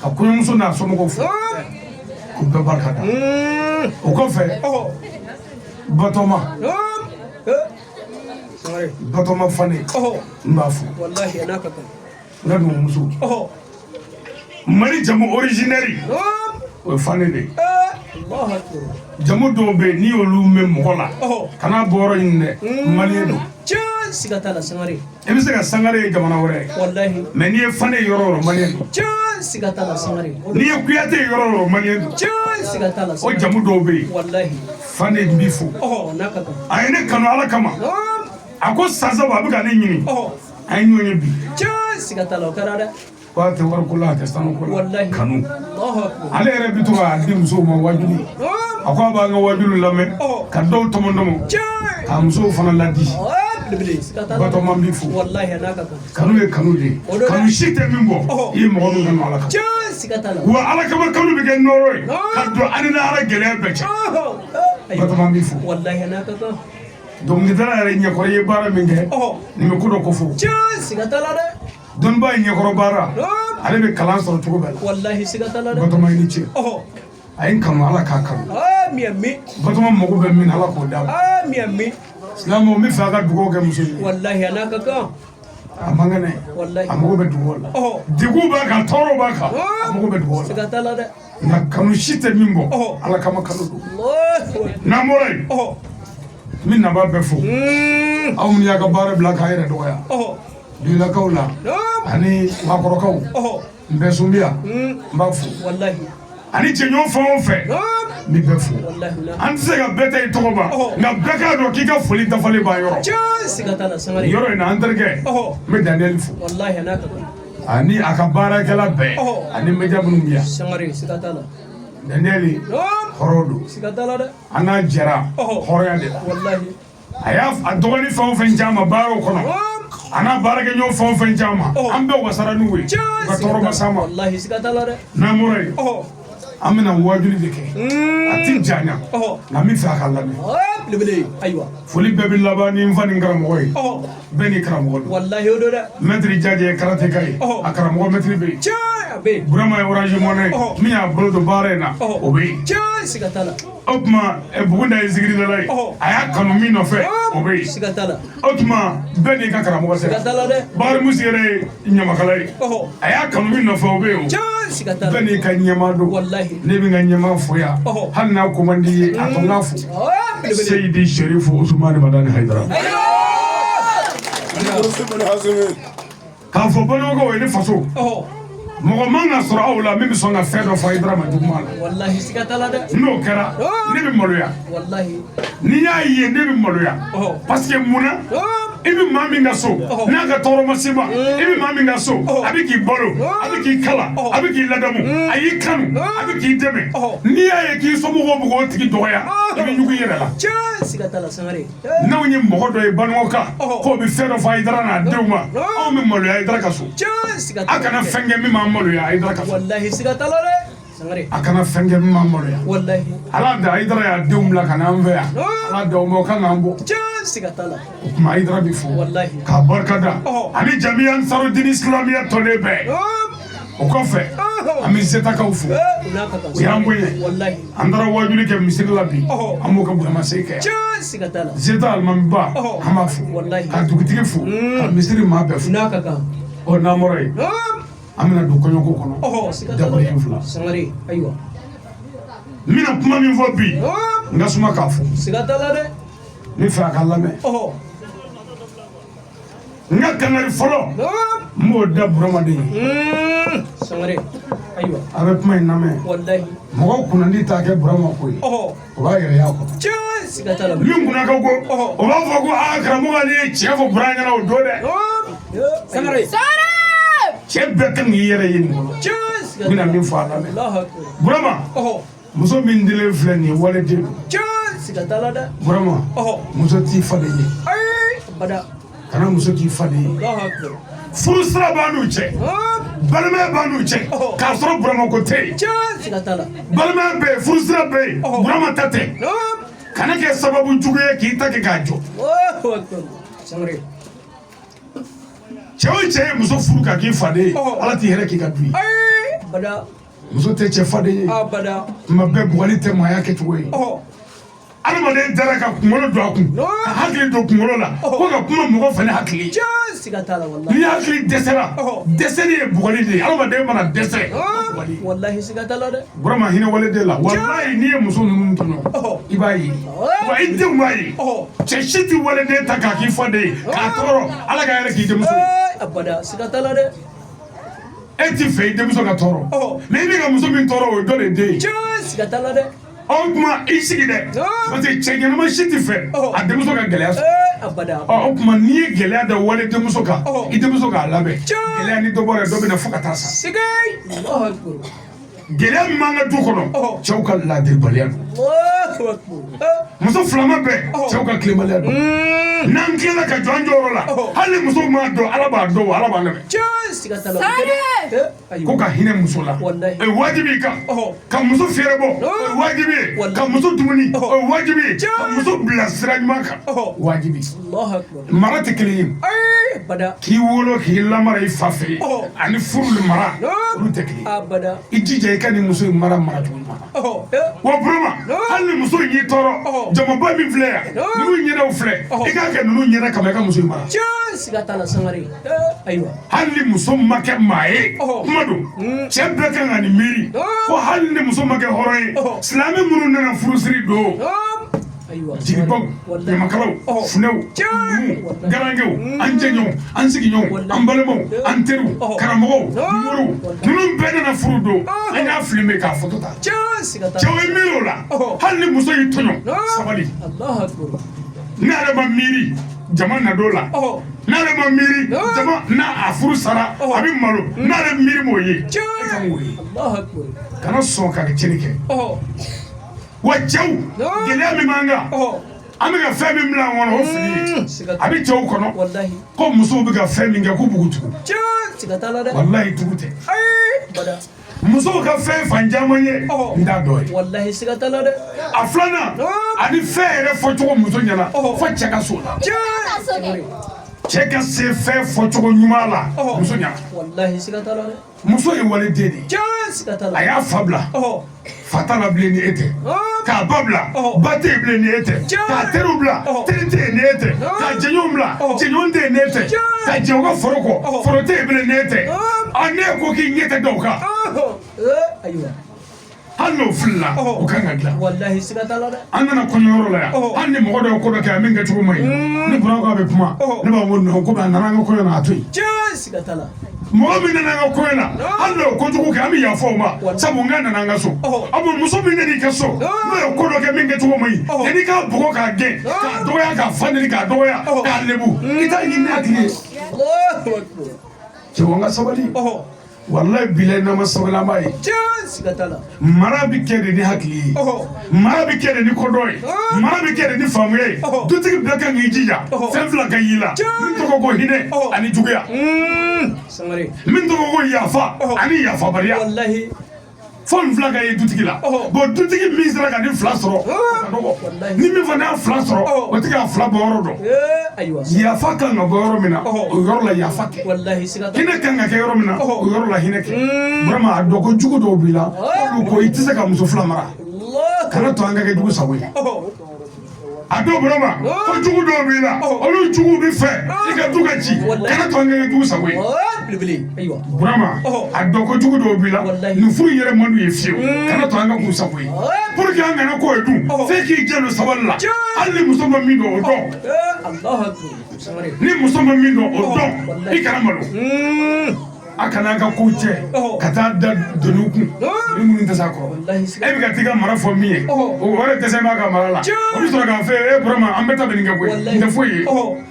ka kɔɲɔmuso n'a somɔgɔw fo, k'u bɛɛ barika da. O kɔfɛ, Batɔma, Batɔma Fane, n b'a fo, n ka dugumuso. Mali jamu originaire, o ye Fane de ye. Jamu dɔw bɛ yen, n'i y'olu mɛn mɔgɔ la, kana bɔ yɔrɔ ɲini dɛ, malien don. I bɛ se ka Sangare ye jamana wɛrɛ ye, mais n'i ye Fane ye yɔrɔ o yɔrɔ, malien don. N'i ye Kuyate ye yɔrɔ o yɔrɔ, malien don. O jamu dɔw bɛ yen. Fane, n b'i fo. A ye ne kanu Ala kama. A ko san 3 a bɛ ka ne ɲini. An ye ɲɔgɔn ye bi. Ko a tɛ wariko la, a tɛ sanuko la, kanu. Ale yɛrɛ bɛ to k'a di musow ma wajulu. A ko a b'an ka wajulu lamɛn ka dɔw tɔmɔ tɔmɔ k'a musow fana ladi. Batɔma, n b'i fo. Kanu ye kanu de ye. Kanu si tɛ min bɔ i ye mɔgɔ min kanu Ala kama. Wa Ala kama kanu bɛ kɛ nɔɔrɔ ye ka don ani ni Ala gɛlɛya bɛɛ cɛ. Batɔma, n b'i fo. Dɔnkilidala yɛrɛ ɲɛkɔrɔ, i ye baara min kɛ, nin bɛ ko dɔ ko fɔ. Dɔnnibaa ye ɲɛkɔrɔ baara, ale bɛ kalan sɔrɔ cogo bɛɛ la. Batɔma, i ni ce. A ye n kanu, Ala k'a kanu. Batɔma mago bɛ min na, Ala k'o d'a ma. Silamɛw, n bɛ fɛ a ka dugawu kɛ muso ye. A man kɛnɛ, a mago bɛ dugawu la. Degun b'a kan, tɔɔrɔ b'a kan, a mago bɛ dugawu la. Nka kanu si tɛ min bɔ, Ala kama kanu don. N'an bɔra yen, n bɛ naba bɛɛ fo, aw minnu y'a ka baara bila k'a yɛrɛ dɔgɔya, Duyilakaw la ani Makɔrɔkaw, n bɛɛ sunbiya, n b'a fo, ani cɛɲɔgɔn fɛn o fɛn. N bɛ bɛɛ fo. An tɛ se ka bɛɛ ta i tɔgɔ ma, nka bɛɛ k'a dɔn k'i ka foli dafalen b'a yɔrɔ. Yɔrɔ in na, an terikɛ, n bɛ Daniel fo ani a ka baarakɛla bɛɛ ani média minnu bɛ yan. Daniel hɔrɔn don, an n'a jɛra hɔrɔnya de la. A y'a a dɔgɔnin fɛn o fɛn ci a ma baaraw kɔnɔ, a n'a baarakɛɲɔgɔn fɛn o fɛn ci a ma, an bɛɛ wasara n'u ye, u ka tɔɔrɔ ma s'an ma. N'an bɔra yen, an bɛna wajuli de kɛ, a ti janya, nka min fɛ a ka lamɛn. Foli bɛɛ bɛ laban ni n fa ni karamɔgɔ ye, bɛɛ ni karamɔgɔ don. Mɛtiri Jaje ye karateka ye, a karamɔgɔ mɛtiri bɛ yen. Burama ye Orange Money ye, min y'a bolo don baara in na, o bɛ yen. O tuma Bugunda ye zikiridala ye, a y'a kanu min nɔfɛ, o bɛ yen. O tuma bɛɛ n'i ka karamɔgɔ sera. Bakari Musi yɛrɛ ye ɲamakala ye, a y'a kanu min nɔfɛ, o bɛ yen. Bɛɛ n'i ka ɲɛmaa don. Ne bɛ n ka ɲɛmaa fo yan, hali n'a ko man di ye, a to n k'a fo. Seyidi Serifu Usumani Madani Hayidara. K'a fɔ balimakɛw ye, ne faso mɔgɔ man ka sɔrɔ aw la min bɛ sɔn ka fɛn dɔ fɔ Hayidara ma juguman la. N'o kɛra, ne bɛ maloya. N'i y'a ye, ne bɛ maloya, parce que mun na? I bɛ maa min ka so n'a ka tɔɔrɔ ma s'i ma, i bɛ maa min ka so a bɛ k'i balo, a bɛ k'i kala, a bɛ k'i ladamu, a y'i kanu, a bɛ k'i dɛmɛ, n'i y'a ye k'i somɔgɔw bɛ k'o tigi dɔgɔya, i bɛ ɲugu i yɛrɛ la. N'anw ye mɔgɔ dɔ ye Banikɔ kan k'o bɛ fɛn dɔ fɔ Hayidara n'a denw ma, anw bɛ maloya Hayidara ka so. A kana fɛn kɛ min b'an maloya Hayidara ka so. A kana fɛn kɛ min b'an maloya. Ala da Hayidara y'a denw bila ka na an fɛ yan, Ala da o ma, o kan k'an bɔ. O tuma Hayidara bɛ fo k'a barika da ani jamiya Ansarudini Islamiya tɔnden bɛɛ. O kɔfɛ, an bɛ Zetakaw fo, u y'an bonya. An taara wajuli kɛ misiri la bi, an b'o kɛ bonyamasegin kɛ. Zeta alimamiba, an b'a fo, ka dugutigi fo, ka misiri maa bɛɛ fo. Ɔ, n'an bɔra yen, an bɛna don kɔɲɔko kɔnɔ dakuruɲɛ fila. N bɛna kuma min fɔ bi, n ka suma k'a fɔ, ne fɛ a ka lamɛn. N ka kangari fɔlɔ, n b'o da Burama de ye. A bɛ kuma in lamɛn. Mɔgɔw kunnandi t'a kɛ Burama ko ye, o b'a yɛrɛ y'a kɔnɔ. Min kunna ka go, o b'a fɔ ko aa, karamɔgɔ, ale ye tiɲɛ fɔ Burama ɲɛna o don dɛ. Cɛ bɛɛ kan k'i yɛrɛ ye nin kɔnɔ. N bɛna min fɔ, a lamɛn. Burama, muso min dilen filɛ nin ye, waliden don. Burama, muso t'i faden ye. Kana muso k'i faden ye. Furu sira b'an n'u cɛ, balimaya b'an n'u cɛ, k'a sɔrɔ Burama ko tɛ yen. Balimaya bɛ yen, furu sira bɛ yen, Burama ta tɛ. Kana kɛ sababu jugu ye k'i ta kɛ k'a jɔ. Cɛ o cɛ ye muso furu ka k'i faden ye, Ala t'i hɛrɛ k'i ka du ye. Muso tɛ cɛ faden ye. Tuma bɛɛ bugɔli tɛ maaya kɛcogo ye. Adamaden taara ka kunkolo don a kun, ka hakili don kunkolo la, ko ka kuma mɔgɔ fɛ ni hakili ye. Ni hakili dɛsɛra, dɛsɛli ye bugɔli de ye. Adamaden mana dɛsɛ, Burama, hinɛ waliden la. Walayi, n'i ye muso ninnu tɔɲɔ, i b'a ye, wa i denw b'a ye. Cɛ si tɛ waliden ta k'a k'i faden ye k'a tɔɔrɔ, Ala ka hɛrɛ k'i denmuso ye. E ti fɛ i denmuso ka tɔɔrɔ, mais i bɛ ka muso min tɔɔrɔ, o ye dɔ de den ye. O tuma i sigi dɛ, parce que cɛ ɲɛnama si tɛ fɛ a denmuso ka gɛlɛya sɔrɔ. Ɔ, o tuma n'i ye gɛlɛya da wale denmuso kan, i denmuso k'a labɛn. Gɛlɛya ni dɔ bɔra yen, dɔ bɛ na fo ka taa sa. Gɛlɛya min b'an ka du kɔnɔ, cɛw ka laadiribaliya don. Muso filama bɛɛ, cɛw ka tilenbaliya don. N'an tilala ka jɔ an jɔyɔrɔ la, hali ni muso m'a dɔn, Ala b'a dɔn, wa Ala b'an dɛmɛ. Ko ka hinɛ muso la, o ye wajibi i kan. Ka muso fɛɛrɛ bɔ, o ye wajibi ye. Ka muso dumuni, o ye wajibi ye. Ka muso bila sira ɲuman kan, wajibi. Mara tɛ kelen ye. K'i wolo k'i lamara i fa fɛ yen ani furu mara, olu tɛ kelen ye. I jija i ka nin muso in mara maracogo ɲuman na. Wa Burama, hali ni muso in y'i tɔɔrɔ, jamaba min filɛ yan, ninnu ɲɛdaw filɛ, i k'a kɛ ninnu ɲɛda kama, i ka muso in mara. Hali ni muso ma kɛ maa ye, kuma don, cɛ bɛɛ kan ka nin miiri ko hali ni muso ma kɛ hɔrɔn ye, silamɛ minnu nana furusiri don. Jelibaw, ɲamakalaw, funɛw, numuw, garankɛw, an jɛɲɔgɔnw, an sigiɲɔgɔnw, an balimaw, an teriw, karamɔgɔw, moriw, ninnu bɛɛ nana furu don, an y'a filmer k'a photo ta. Cɛw ye miiri o la, hali ni muso y'i tɔɲɔ, sabali. N'ale ma miiri jama na dɔ la, n'ale ma miiri jama n'a a furu sara a bɛ malo, n'ale miiri m'o ye, e kan k'o ye. Kana sɔn ka tiɲɛni kɛ. Wa cɛw, gɛlɛya min b'an kan, an bɛ ka fɛn min bila an kɔnɔ, o fili ye. A bɛ cɛw kɔnɔ ko musow bɛ ka fɛn min kɛ k'u b'u tugu. Walahi tugu tɛ. Musow ka fɛn fan caman ye n t'a dɔ ye. A filanan, ani fɛn yɛrɛ fɔcogo muso ɲɛna fo cɛ ka s'o la. Cɛ ka se fɛn fɔcogo ɲuman la muso ɲɛna. Muso ye waliden de ye. A y'a fa bila, fa t'a la bilen ni e tɛ. K'a ba bila, ba tɛ yen bilen ni e tɛ. K'a teriw bila, teri tɛ yen ni e tɛ. K'a jɛɲɔgɔnw bila, jɛɲɔgɔn tɛ yen ni e tɛ. Ka jɛ u ka foro kɔ, foro tɛ yen bilen ni e tɛ. A n'e ko k'i ɲɛ tɛ dɔw kan. Hali n'o filila, o kan ka dilan. An nana kɔɲɔyɔrɔ la yan, hali ni mɔgɔ dɔ ye ko dɔ kɛ a min kɛcogo man ɲi, ni Burama k'a bɛ kuma, ne b'a fɔ ko non, komi a nana an ka kɔɲɔ na, a to yen. Mɔgɔ min nana an ka kɔɲɔ na, hali n'o ye kojugu kɛ, an bɛ yafa o ma, sabu n k'a nana an ka so. A bon, muso min nana i ka so, n'o ye ko dɔ kɛ min kɛcogo man ɲi, yanni k'a bugɔ k'a gɛn, k'a dɔgɔya, k'a fa neni, k'a dɔgɔya, k'a lebu, i t'a ɲini n'a tigi ye. Cɛw, an ka sabali. Walayi bilayi, n'an ma sabali, an b'a ye. Mara bɛ kɛ de ni hakili ye, mara bɛ kɛ de ni kodɔn ye, mara bɛ kɛ de ni faamuya ye. Dutigi bɛɛ kan k'i jija fɛn fila ka y'i la, min tɔgɔ ko hinɛ ani juguya, min tɔgɔ ko yafa ani yafabaliya. Fo nin fila ka ye dutigi la. Bon, dutigi min sera ka nin fila sɔrɔ, o ka dɔgɔ. Ni min fana y'a fila sɔrɔ, o tɛ k'a fila bɔ yɔrɔ dɔn. Yafa kan ka bɔ yɔrɔ min na, o yɔrɔ la yafa kɛ. Hinɛ kan ka kɛ yɔrɔ min na, o yɔrɔ la hinɛ kɛ. Vraiment, a dɔn ko jugu dɔw b'i la, olu ko i tɛ se ka muso fila mara. Kana to an ka kɛ jugu sago ye. A dɔw Burama, ko jugu dɔw b'i la, olu jugu bɛ fɛ i ka du ka ci. Kana to an ka kɛ jugu sago ye. Burama, a dɔn ko jugu dɔw b'i la, nin furu in yɛrɛ man d'u ye fiyewu. Kana to an ka k'u sago ye. Pour que an kana k'o ye dun, f'e k'i janto sabali la. Hali ni muso ma min dɔn, o dɔn. Ni muso ma min dɔn, o dɔn. I kana malo. A kana an ka kow cɛ ka taa da doniw kun ni minnu tɛ s'a kɔrɔ. E bɛ ka t'i ka mara fɔ min ye, o wɛrɛ dɛsɛ b'a ka mara la, o bɛ sɔrɔ k'a fɔ e Burama, an bɛɛ ta bɛ nin kɛ koyi, nin tɛ foyi ye.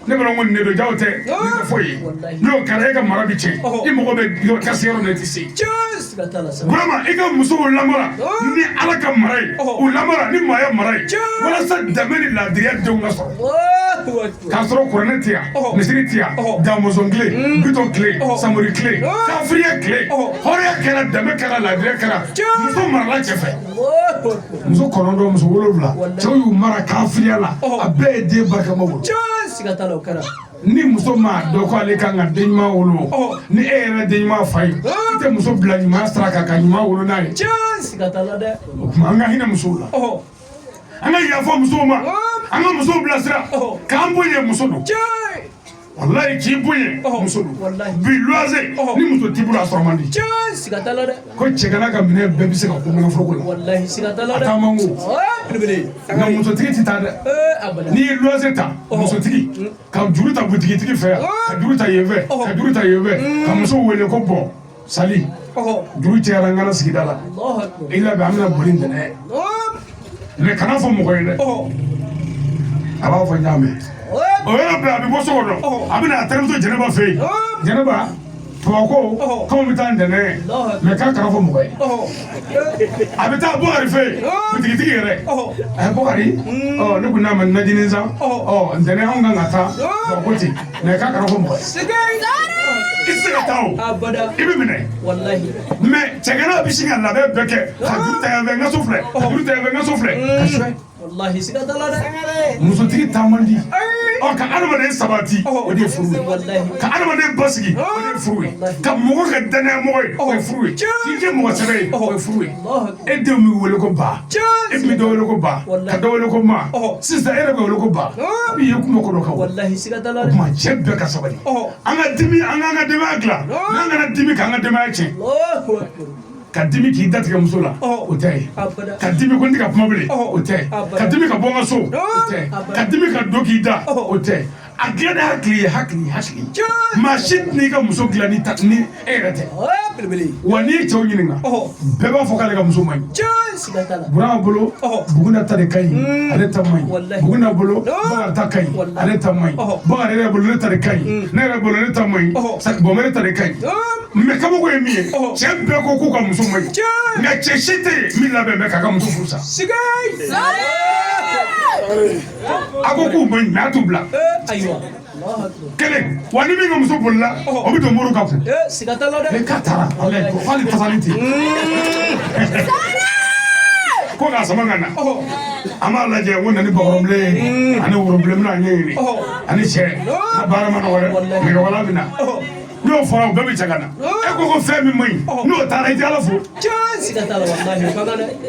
Ne b'a dɔn ko nin de don, jaw tɛ, nin tɛ foyi ye. N'o kɛra, e ka mara bɛ tiɲɛ. I mago bɛ ka se yɔrɔ min na, i tɛ se. Burama, i ka musow lamara ni Ala ka mara ye, u lamara ni maaya mara ye, walasa danbe ni laadiriya denw ka sɔrɔ. K'a sɔrɔ kuranɛ tɛ yan, misiri tɛ yan, damɔzɔn tile, Bitɔn tile, Samori tile, kafiriya tile, hɔrɔnya kɛra, danbe kɛra, laadiriya kɛra, muso marala cɛ fɛ. Muso 9, muso 7, cɛw y'u mara kafiriya la, a bɛɛ ye den barikama wolo. Ni muso m'a dɔn ko ale kan ka den ɲuman wolo, ni e yɛrɛ den ɲuman fa ye, i tɛ muso bila ɲuman sira kan ka ɲuman wolo n'a ye. O tuma, an ka hinɛ musow la, an ka yafa musow ma, an ka musow bilasira k'an bonya. Muso don, walayi, k'i bonya, muso don. Bi luwanse, ni muso t'i bolo, a sɔrɔ man di. Ko cɛgana ka minɛn bɛɛ bɛ se ka ko manaforoko la, a taa man go, nka musotigi tɛ taa dɛ. N'i ye luwanse ta, musotigi ka juru ta butigitigi fɛ yan, ka juru ta yen fɛ, ka juru ta yen fɛ, ka muso wele ko bɔn sali, juru cayara n kana sigida la, i labɛn, an bɛna boli ntɛnɛn. Mais kana fɔ mɔgɔ ye dɛ. A b'a fɔ n y'a mɛn. O yɔrɔ bɛɛ, a bɛ bɔ so kɔnɔ, a bɛ na a terimuso Jɛnɛba fɛ yen. Jɛnɛba, Bamakɔ k'anw bɛ taa ntɛnɛn, mais k'a kana fɔ mɔgɔ ye. A bɛ taa Bukari fɛ yen, butigitigi yɛrɛ. Ɛ Bukari, ɔ ne kun n'a ma najinin san, ɔ ntɛnɛn anw kan ka taa Bamakɔ ten, mais k'a kana fɔ mɔgɔ ye. I tɛ se ka taa o, i bɛ minɛ. Mais cɛgana bɛ sin ka labɛn bɛɛ kɛ, ka juru ta yan fɛ, n ka so filɛ, ka juru ta yan fɛ, n ka so filɛ, ka suɲɛ. Musotigi taa man di. Ɔ ka adamaden sabati, o de ye furu ye. Ka adamaden basigi, o de ye furu ye. Ka mɔgɔ kɛ danaya mɔgɔ ye, o ye furu ye. K'i kɛ mɔgɔ sɛbɛ ye, o ye furu ye. E denw b'i wele ko ba, e bɛ dɔ wele ko ba, ka dɔ wele ko ma. Sisan e yɛrɛ bɛ wele ko ba, a b'i ye kuma ko dɔ kan. O tuma, cɛ bɛɛ ka sabali. An ka dimi, an k'an ka denbaya dilan, n'an kana dimi k'an ka denbaya tiɲɛ. Ka dimi k'i datigɛ muso la, o tɛ. Ka dimi ko n tɛ ka kuma bilen, o tɛ. Ka dimi ka bɔ n ka so, o tɛ. Ka dimi ka don k'i da, o tɛ. A dilan ni hakili ye, hakili, hakili. Maa si tɛn'i ka muso dilan ni ni e yɛrɛ tɛ. Wa n'i ye cɛw ɲininka, bɛɛ b'a fɔ k'ale ka muso man ɲi. Burama bolo, Buguna ta de ka ɲi, ale ta man ɲi. Buguna bolo, Bakari ta ka ɲi, ale ta man ɲi. Bakari yɛrɛ bolo, ne ta de ka ɲi. Ne yɛrɛ bolo, ne ta man ɲi. Bɔnbɛrɛ ta de ka ɲi. Mais kabako ye min ye, cɛ bɛɛ ko k'u ka muso man ɲi, nka cɛ si tɛ yen min labɛn bɛ k'a ka muso furu sa. A ko k'u man ɲi, mais a t'u bila. Kelen wa, ni min ka muso bolila, o bɛ don muru ka kun. Ne k'a taara ko hali tasali tɛ yen ko k'a sama ka na. An b'a lajɛ ko na ni bakɔrɔnbilen ye ani worobilen bɛna ɲɛɲini ani cɛ a baara ma nɔgɔ dɛ, nɛgɛwala bɛ na. N'o fɔra, o bɛɛ bɛ cɛ ka na. E ko ko fɛn min man ɲi, n'o taara, i tɛ Ala fo.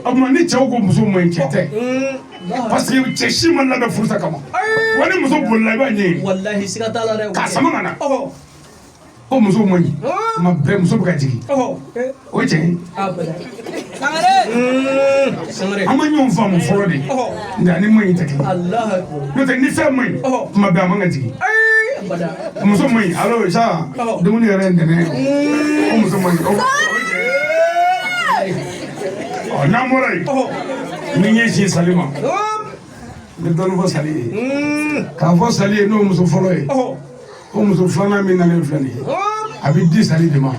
O tuma ni cɛw ko muso man ɲi, cɛ tɛ, parce que cɛ si ma labɛn furusa kama. Wa ni muso bolila, i b'a ɲɛɲini k'a sama ka na ko muso man ɲi. Tuma bɛɛ muso bɛ ka jigin, o ye tiɲɛ ye. An ma ɲɔgɔn faamu fɔlɔ de, nka ni man ɲi tɛ kelen. N'o tɛ, ni fɛn man ɲi, tuma bɛɛ a man ka jigin. Muso man ɲi, alo sa, dumuni yɛrɛ ye ntɛnɛn ye ko muso man ɲi, o ye tiɲɛ ye. Ɔ, n'an bɔra yen, ni ɲɛ sin Sali ma, n bɛ dɔɔnin fɔ Sali ye, k'a fɔ Sali ye, n'o muso fɔlɔ ye, ko muso filanan min nalen filɛ nin ye, a bɛ di Sali de ma.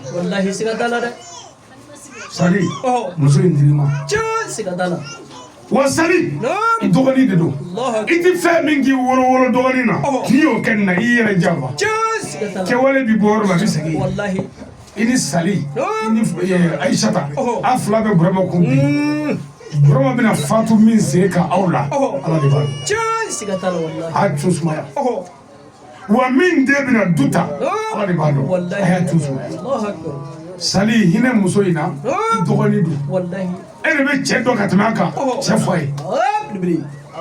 Sali, muso in dir'i ma. Wa Sali, i dɔgɔnin de don. I tɛ fɛn min k'i wolo wolo dɔgɔnin na, n'i y'o kɛ nin na, i yɛrɛ janfa. Kɛwale bɛ bɔ yɔrɔ min, a bɛ segin i ni Sali, i ni Ayisata, a fila bɛ Burama kun. Bi Burama bɛna fatu min sen kan aw la, Ala de b'a dɔn. A tun sumaya wa, min den bɛna du ta, Ala de b'a dɔn. A y'a tun sumaya. Sali, hinɛ muso in na, i dɔgɔnin don. E de bɛ cɛ dɔn ka tɛmɛ a kan. Cɛ fɔ a ye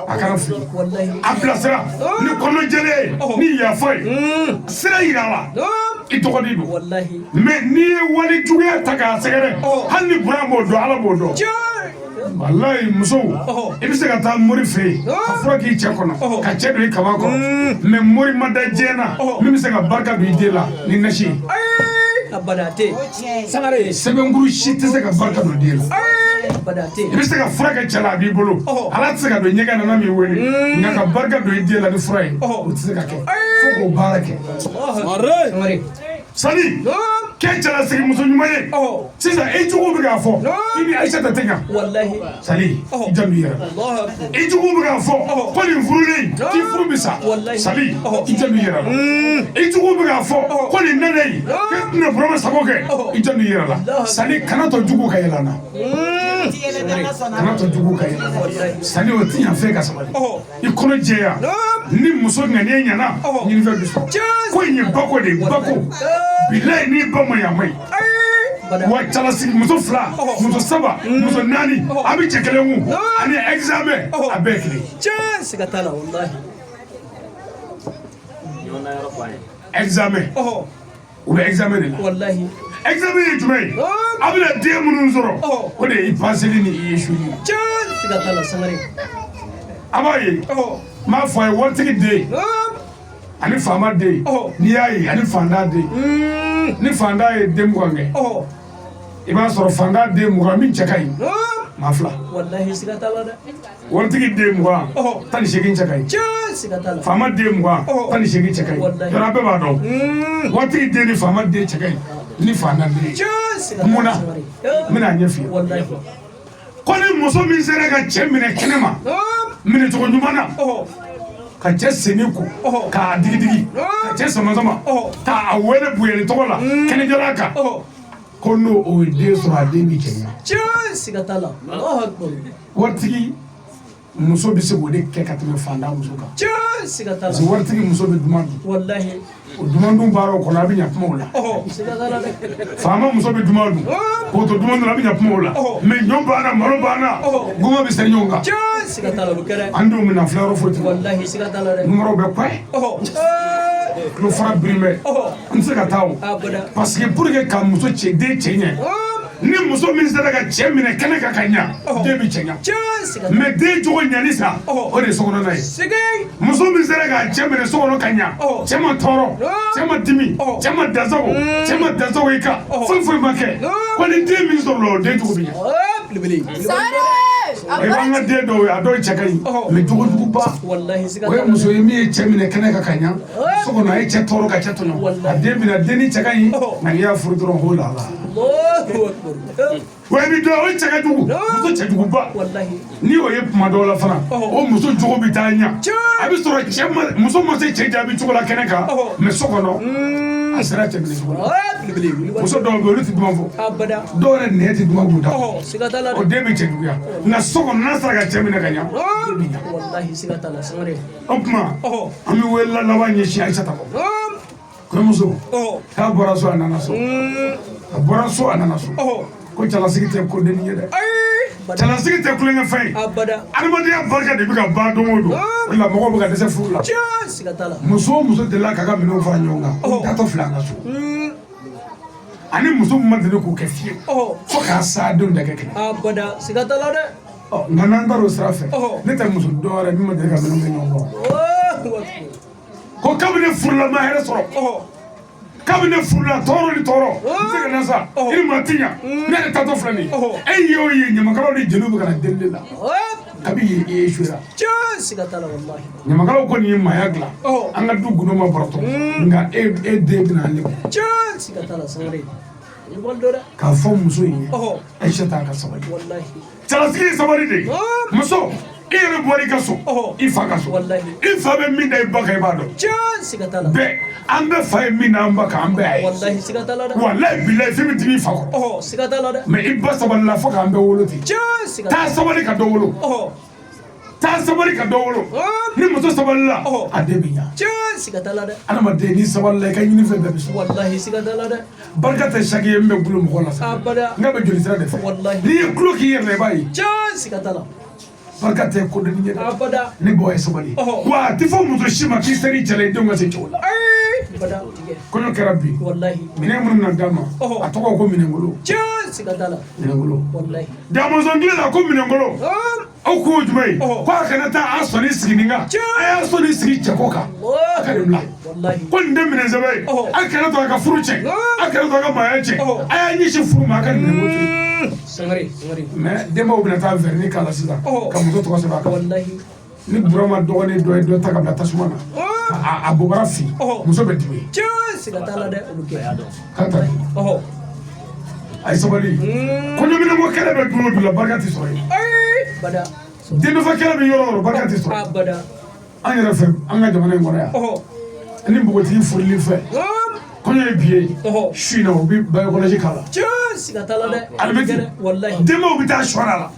a kana fili a bilasira ni kɔnɔjɛlen ye, ni yafa ye, sira yira a la. I dɔgɔnin don, mais n'i ye wale juguya ta k'a sɛgɛrɛ, hali ni Burama b'o dɔn, Ala b'o dɔn. Walayi, musow, i bɛ se ka taa mori fɛ yen ka fura k'i cɛ kɔnɔ, ka cɛ don i kaba kɔrɔ, mais mori ma da diɲɛ na min bɛ se ka barika don i den la ni nasi ye. Sɛbɛnkuru si tɛ se ka barika don den la. I bɛ se ka fura kɛ cɛ la, a b'i bolo, Ala tɛ se ka don ɲɛgɛn na n'a m'i wele, nka ka barika don i den la ni fura ye, o tɛ se ka kɛ fo k'o baara kɛ. Sali, kɛ cɛlasigi muso ɲuman ye. Sisan e jugu bɛ k'a fɔ i ni Ayisata tɛ ɲa. Sali, i janto i yɛrɛ la. I jugu bɛ k'a fɔ ko nin furulen k'i furu bɛ sa. Sali, i janto i yɛrɛ la. I jugu bɛ k'a fɔ ko nin nana yen k'e tɛna Burama sago kɛ. I janto i yɛrɛ la. Sali, kana to jugu ka yɛlɛ an na, kana to jugu ka yɛlɛ an na. Sali, o ti ɲa fɛn ka sabali, i kɔnɔ jɛya. Ni muso ŋaniya ɲɛna, ɲinifɛn bɛ sɔrɔ. Ko in ye bako de ye, bako bilayi. N'i ba ma ɲi, a ma ɲi. Wa cɛlasigi muso fila, muso saba, muso naani, a bɛ cɛ kelen kun ani examen, a bɛɛ ye kelen. Examen, u bɛ examen de la. Examen ye jumɛn ye? A bɛna den minnu sɔrɔ, o de ye i paseli ni i échoué. A b'a ye, n b'a fɔ a ye, waritigi den ani faama den, n'i y'a ye ani fantan den, ni fantan ye den 20 kɛ, i b'a sɔrɔ fantan den 20 min cɛ ka ɲi, maa fila. Waritigi den 20, 18 cɛ ka ɲi. Faama den 20, 18 cɛ ka ɲi. Yɔrɔ a bɛɛ b'a dɔn, waritigi den ni faama den cɛ ka ɲi ni fantan den ye. Mun na? N bɛna a ɲɛ f'i ye ko ni muso min sera ka cɛ minɛ kɛnɛ ma minɛcogo ɲuman na, ka cɛ senni ko k'a digidigi, ka cɛ sama-sama, k'a wele bonyali tɔgɔ la kɛnɛjalan kan, ko n'o o ye den sɔrɔ, a den bɛ cɛ ɲɛ. Waritigi muso bɛ se k'o de kɛ ka tɛmɛ fantan muso kan, parce que waritigi muso bɛ duman dun. O duman dun baaraw kɔnɔ, a bɛ ɲa kumaw la. Faama muso bɛ duman dun k'o to duman dun na, a bɛ ɲa kumaw la. Mais ɲɔ banna, malo banna, goma bɛ seri ɲɔgɔn kan. An denw bɛna filɛ yɔrɔ foyi tɛ, numéro bɛ kɔɛ, tulo fara birin bɛ, n tɛ se ka taa o, parce que pour que ka muso cɛ den cɛ ɲɛ. Ni muso min sera ka cɛ minɛ kɛnɛ kan ka ɲa, den bɛ cɛ ɲa. Mais den jogo ɲani sa, o de ye sokɔnɔna ye. Muso min sera k'a cɛ minɛ so kɔnɔ ka ɲa, cɛ ma tɔɔrɔ, cɛ ma dimi, cɛ ma dansago, cɛ ma dansago i kan, foyi foyi ma kɛ, ko ni den min sɔrɔla, o den jogo bɛ ɲa. I b'an ka den dɔw ye, a dɔw cɛ ka ɲi, mais jogojuguba. O ye muso ye min ye cɛ minɛ kɛnɛ kan ka ɲa, so kɔnɔ a ye cɛ tɔɔrɔ ka cɛ tɔɲɔ. A den bɛna, den ni cɛ ka ɲi, nka n'i y'a furu dɔrɔn, ko la la. Wa i bɛ dɔn, o cɛ ka jugu, muso cɛjuguba. Ni o ye kuma dɔw la fana, o muso jogo bɛ taa ɲa. A bɛ sɔrɔ cɛ ma, muso ma se cɛ jaabi cogo la kɛnɛ kan, mais so kɔnɔ a sera cɛ minɛ cogo la. Muso dɔw bɛ yen, olu tɛ duman fɔ, dɔw yɛrɛ nɛn tɛ duman k'u da, o den bɛ cɛ juguya. Nka so kɔnɔ, n'a sera ka cɛ minɛ ka ɲa, den bɛ ɲa. O tuma, an bɛ wele laban ɲɛsin Ayisata ma. Kɔɲɔmuso k'a bɔra so, a nana so, a bɔra so, a nana so, ko cɛlasigi tɛ ko dennin ye dɛ, cɛlasigi tɛ tulonkɛfɛn ye. Adamadenya barika de bɛ ka ban don o don, o de la mɔgɔw bɛ ka dɛsɛ furu la. Muso o muso delila k'a ka minɛnw fara ɲɔgɔn kan, taatɔ filɛ an ka so, ani muso min ma deli k'o kɛ fiyewu, fo k'a sa denw da kɛ kelen. Nka n'an taara o sira fɛ, ne tɛ muso dɔ wɛrɛ min ma deli ka minɛnw kɛ ɲɔgɔn kɔ. Ko kabini furula ma hɛrɛ sɔrɔ, kabini furula tɔɔrɔ ni tɔɔrɔ, n se ka na sa, i ni maa ti ɲa, ne yɛrɛ taatɔ filɛ nin ye. E ye o ye, ɲamakalaw ni jeliw bɛ ka na delili la, kabi yen i échoué ra. Ɲamakalaw kɔni ye maaya dilan, an ka du gundo ma bɔrɔtɔ, nka e den bɛna an lebu. K'a fɔ muso in ye, Ayisata ka sabali, cɛlasigi ye sabali de ye. Muso, i yɛrɛ bɔra i ka so, i fa ka so, i fa bɛ min da i ba kan, i b'a dɔn. Bɛɛ, an bɛɛ fa ye min da an ba kan, an bɛɛ y'a ye. Walayi bilayi, fɛn min dimi i fa kɔrɔ, mais i ba sabalila fo k'an bɛɛ wolo ten. Taa sabali ka dɔ wolo, taa sabali ka dɔ wolo. Ni muso sabalila, a den bɛ ɲa. Adamaden, n'i sabalila, i ka ɲini fɛn bɛɛ bɛ sɔrɔ. Barika tɛ saki ye min bɛ gulo mɔgɔ la sa, n ka bɛ joli sira de fɛ. N'i ye gulo k'i yɛrɛ la, i b'a ye barika tɛ ko dennin ye dɛ. Ne bɔ ye sabali. Wa a tɛ fɔ muso si ma k'i seri cɛ la, i denw ka se cɛw la. Kɔɲɔ kɛra bi, minɛn minnu bɛna d'a ma, a tɔgɔ ko minɛnkolo. Minɛnkolo damɔzɔn tile la, ko minɛnkolo. Aw ko jumɛn ye? Ko a kana taa a sɔnni sigi nin kan, a y'a sɔnni sigi cɛko kan, a ka nin bila. Ko nin tɛ minɛn sɛbɛ ye, a kana to a ka furu cɛ, a kana to a ka maaya cɛ, a y'a ɲɛsin furu ma, a ka nin minɛnko to yen. Mais denbaw bɛna taa vernis k'a la sisan ka muso tɔgɔ sɛbɛn a kan. Ni Burama dɔgɔnin dɔ ye dɔ ta ka bila tasuma na, a bobara fin, muso bɛ dimi. K'a ta a ye sabali. Kɔɲɔminɛnko kɛlɛ bɛ du o du la, barika tɛ sɔrɔ yen. Dennafa kɛlɛ bɛ yɔrɔ o yɔrɔ, barika tɛ sɔrɔ. An yɛrɛ fɛ, an ka jamana in kɔnɔ yan, ni npogotigi furuli fɛ, kɔɲɔ ye bi ye, su in na u bɛ bange kɔlɔsi k'a la. Alimɛti denbaw bɛ taa sɔ la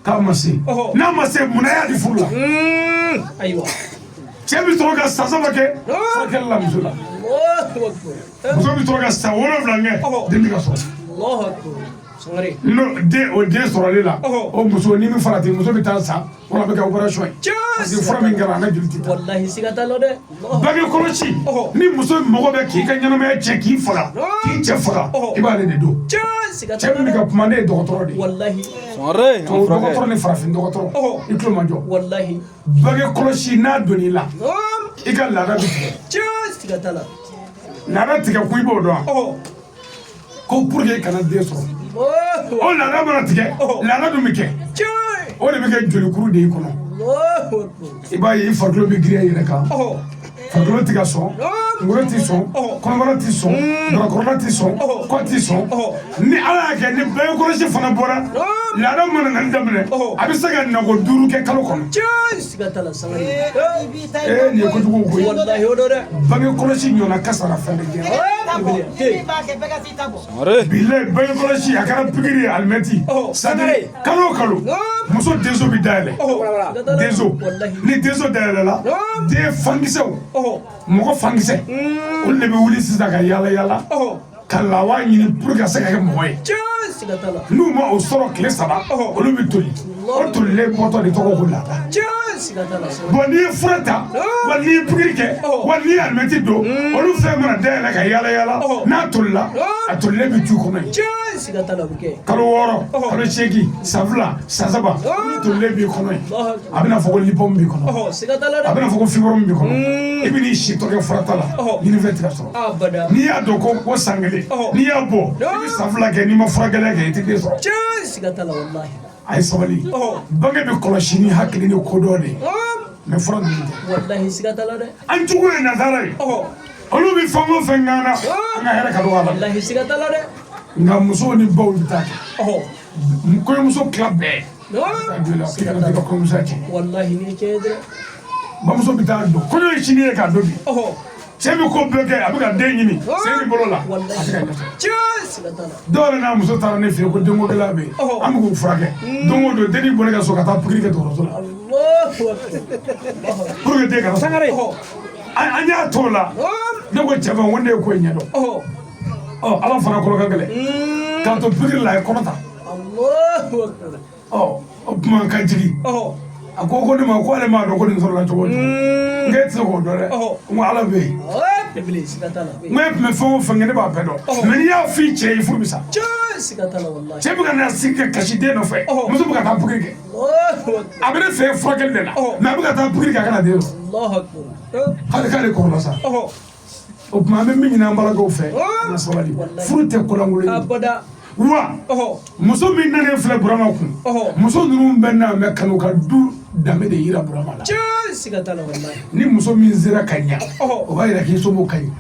k'a ma se, n'a ma se, munna y'a di furu la? Cɛ bɛ sɔrɔ ka san 3 kɛ furakɛli la muso la, muso bɛ sɔrɔ ka san 7 kɛ, den bɛ ka sɔrɔ. N'o den, o den sɔrɔli la, o muso ni min farati, muso bɛ taa sa, wala bɛ kɛ opération ye, parce que fura min kɛra, a ka joli tɛ taa. Bange kɔlɔsi, ni muso mago bɛ k'i ka ɲɛnamaya cɛ, k'i faga, k'i cɛ faga, i b'ale de don. Cɛ min bɛ ka kuma, ne ye dɔgɔtɔrɔ de ye, tubabu dɔgɔtɔrɔ ni farafin dɔgɔtɔrɔ, i tulo ma jɔ. Bange kɔlɔsi, n'a donn'i la, i ka laada bɛ tigɛ. Laada tigɛ kun, i b'o dɔn wa? Ko pour que i kana den sɔrɔ, o laada mana tigɛ, laada dun bɛ kɛ, o de bɛ kɛ jolikuru de y'i kɔnɔ. I b'a ye i farikolo bɛ girinya i yɛrɛ kan, farikolo tɛ ka sɔn, kunkolo tɛ sɔn, kɔnɔbara tɛ sɔn, barakɔrɔla tɛ sɔn, kɔ tɛ sɔn. Ni Ala y'a kɛ ni bange kɔlɔsi fana bɔra, laada mana nani daminɛ, a bɛ se ka nako 5 kɛ kalo kɔnɔ. Ee, nin ye kojugu koyi. Bange kɔlɔsi ɲɔgɔnna kasara fɛn bɛ diɲɛ. Bilayi, bange kɔlɔsi, a kɛra pikiri ye, alimɛti, c'est-à-dire kalo o kalo muso denso bɛ dayɛlɛ. Denso, ni denso dayɛlɛla, den fankisɛw, mɔgɔ fankisɛ, olu de bɛ wuli sisan ka yaala yaala ka lawa ɲini pour que ka se ka kɛ mɔgɔ ye. N'u ma o sɔrɔ tile 3, olu bɛ toli. O tolilen bɔtɔ de tɔgɔ ko laada. Bon, n'i ye fura ta, wali n'i ye pikiri kɛ, wali n'i ye alimɛti don, olu fɛn mana dayɛlɛ ka yala yala, n'a tolila, a tolilen bɛ tu kɔnɔ yen. Kalo 6, kalo 8, san 2, san 3, olu tolilen b'i kɔnɔ yen. A bɛna fɔ ko lipome b'i kɔnɔ, a bɛna fɔ ko fibrome b'i kɔnɔ. I bɛ n'i si tɔ kɛ furata la, ɲinifɛn tɛ ka sɔrɔ. N'i y'a dɔn ko san 1, n'i y'a bɔ, i bɛ san 2 kɛ, n'i ma furakɛli kɛ, i tɛ den sɔrɔ. A ye sabali. Bange bɛ kɔlɔsi ni hakili ni kodɔn de ye, mais fura ninnu tɛ. An jugu ye nansara ye, olu bɛ fɛn o fɛn k'an na, an ka hɛrɛ ka dɔgɔ a la. Nka musow ni baw bɛ taa kɛ. Kɔɲɔmuso tila bɛɛ k'i kana t'i ka kɔɲɔmusoya tiɲɛ. Bamuso bɛ taa don kɔɲɔ ye sini ye k'a don bi. Cɛ bɛ ko bɛɛ kɛ, a bɛ ka den ɲini sen ni bolo la, a tɛ ka ɲɛ sɔrɔ. Dɔw yɛrɛ n'a muso taara ne fɛ yen ko denko gɛlɛya bɛ yen, an bɛ k'u furakɛ. Don o don denni bɔ ne ka so ka taa pikiri kɛ dɔgɔtɔrɔso la pour que den kana sɔrɔ. An y'a t'o la, ne ko cɛ ma ko ne ye ko in ɲɛdɔn. Ɔ, Ala fana kɔrɔ ka gɛlɛn k'a to pikiri la, a ye kɔnɔ ta. Ɔ, o tuma ka jigin, a ko ne ma ko ale m'a dɔn ko nin sɔrɔla cogo o cogo. N k'e tɛ se k'o dɔn dɛ. N ko Ala bɛ yen. N ko e tun bɛ fɛn o fɛn kɛ, ne b'a bɛɛ dɔn. Mais n'i y'a f'i cɛ ye, furu bɛ sa. Cɛ bɛ ka na sigi ka kasi den nɔfɛ, muso bɛ ka taa pikiri kɛ. A bɛ ne fɛ furakɛli de la, mais a bɛ ka taa pikiri kɛ a kana den sɔrɔ. Hali k'ale kɔrɔla sa. O tuma an bɛ min ɲini an balakaw fɛ, an ka sabali. Furu tɛ kolankolon ye. Wa muso min nanen filɛ Burama kun, muso ninnu bɛ na mɛ kanu ka du danbe de yira Burama la. Ni muso min sera ka ɲa, o b'a yira k'i somɔgɔw ka ɲi.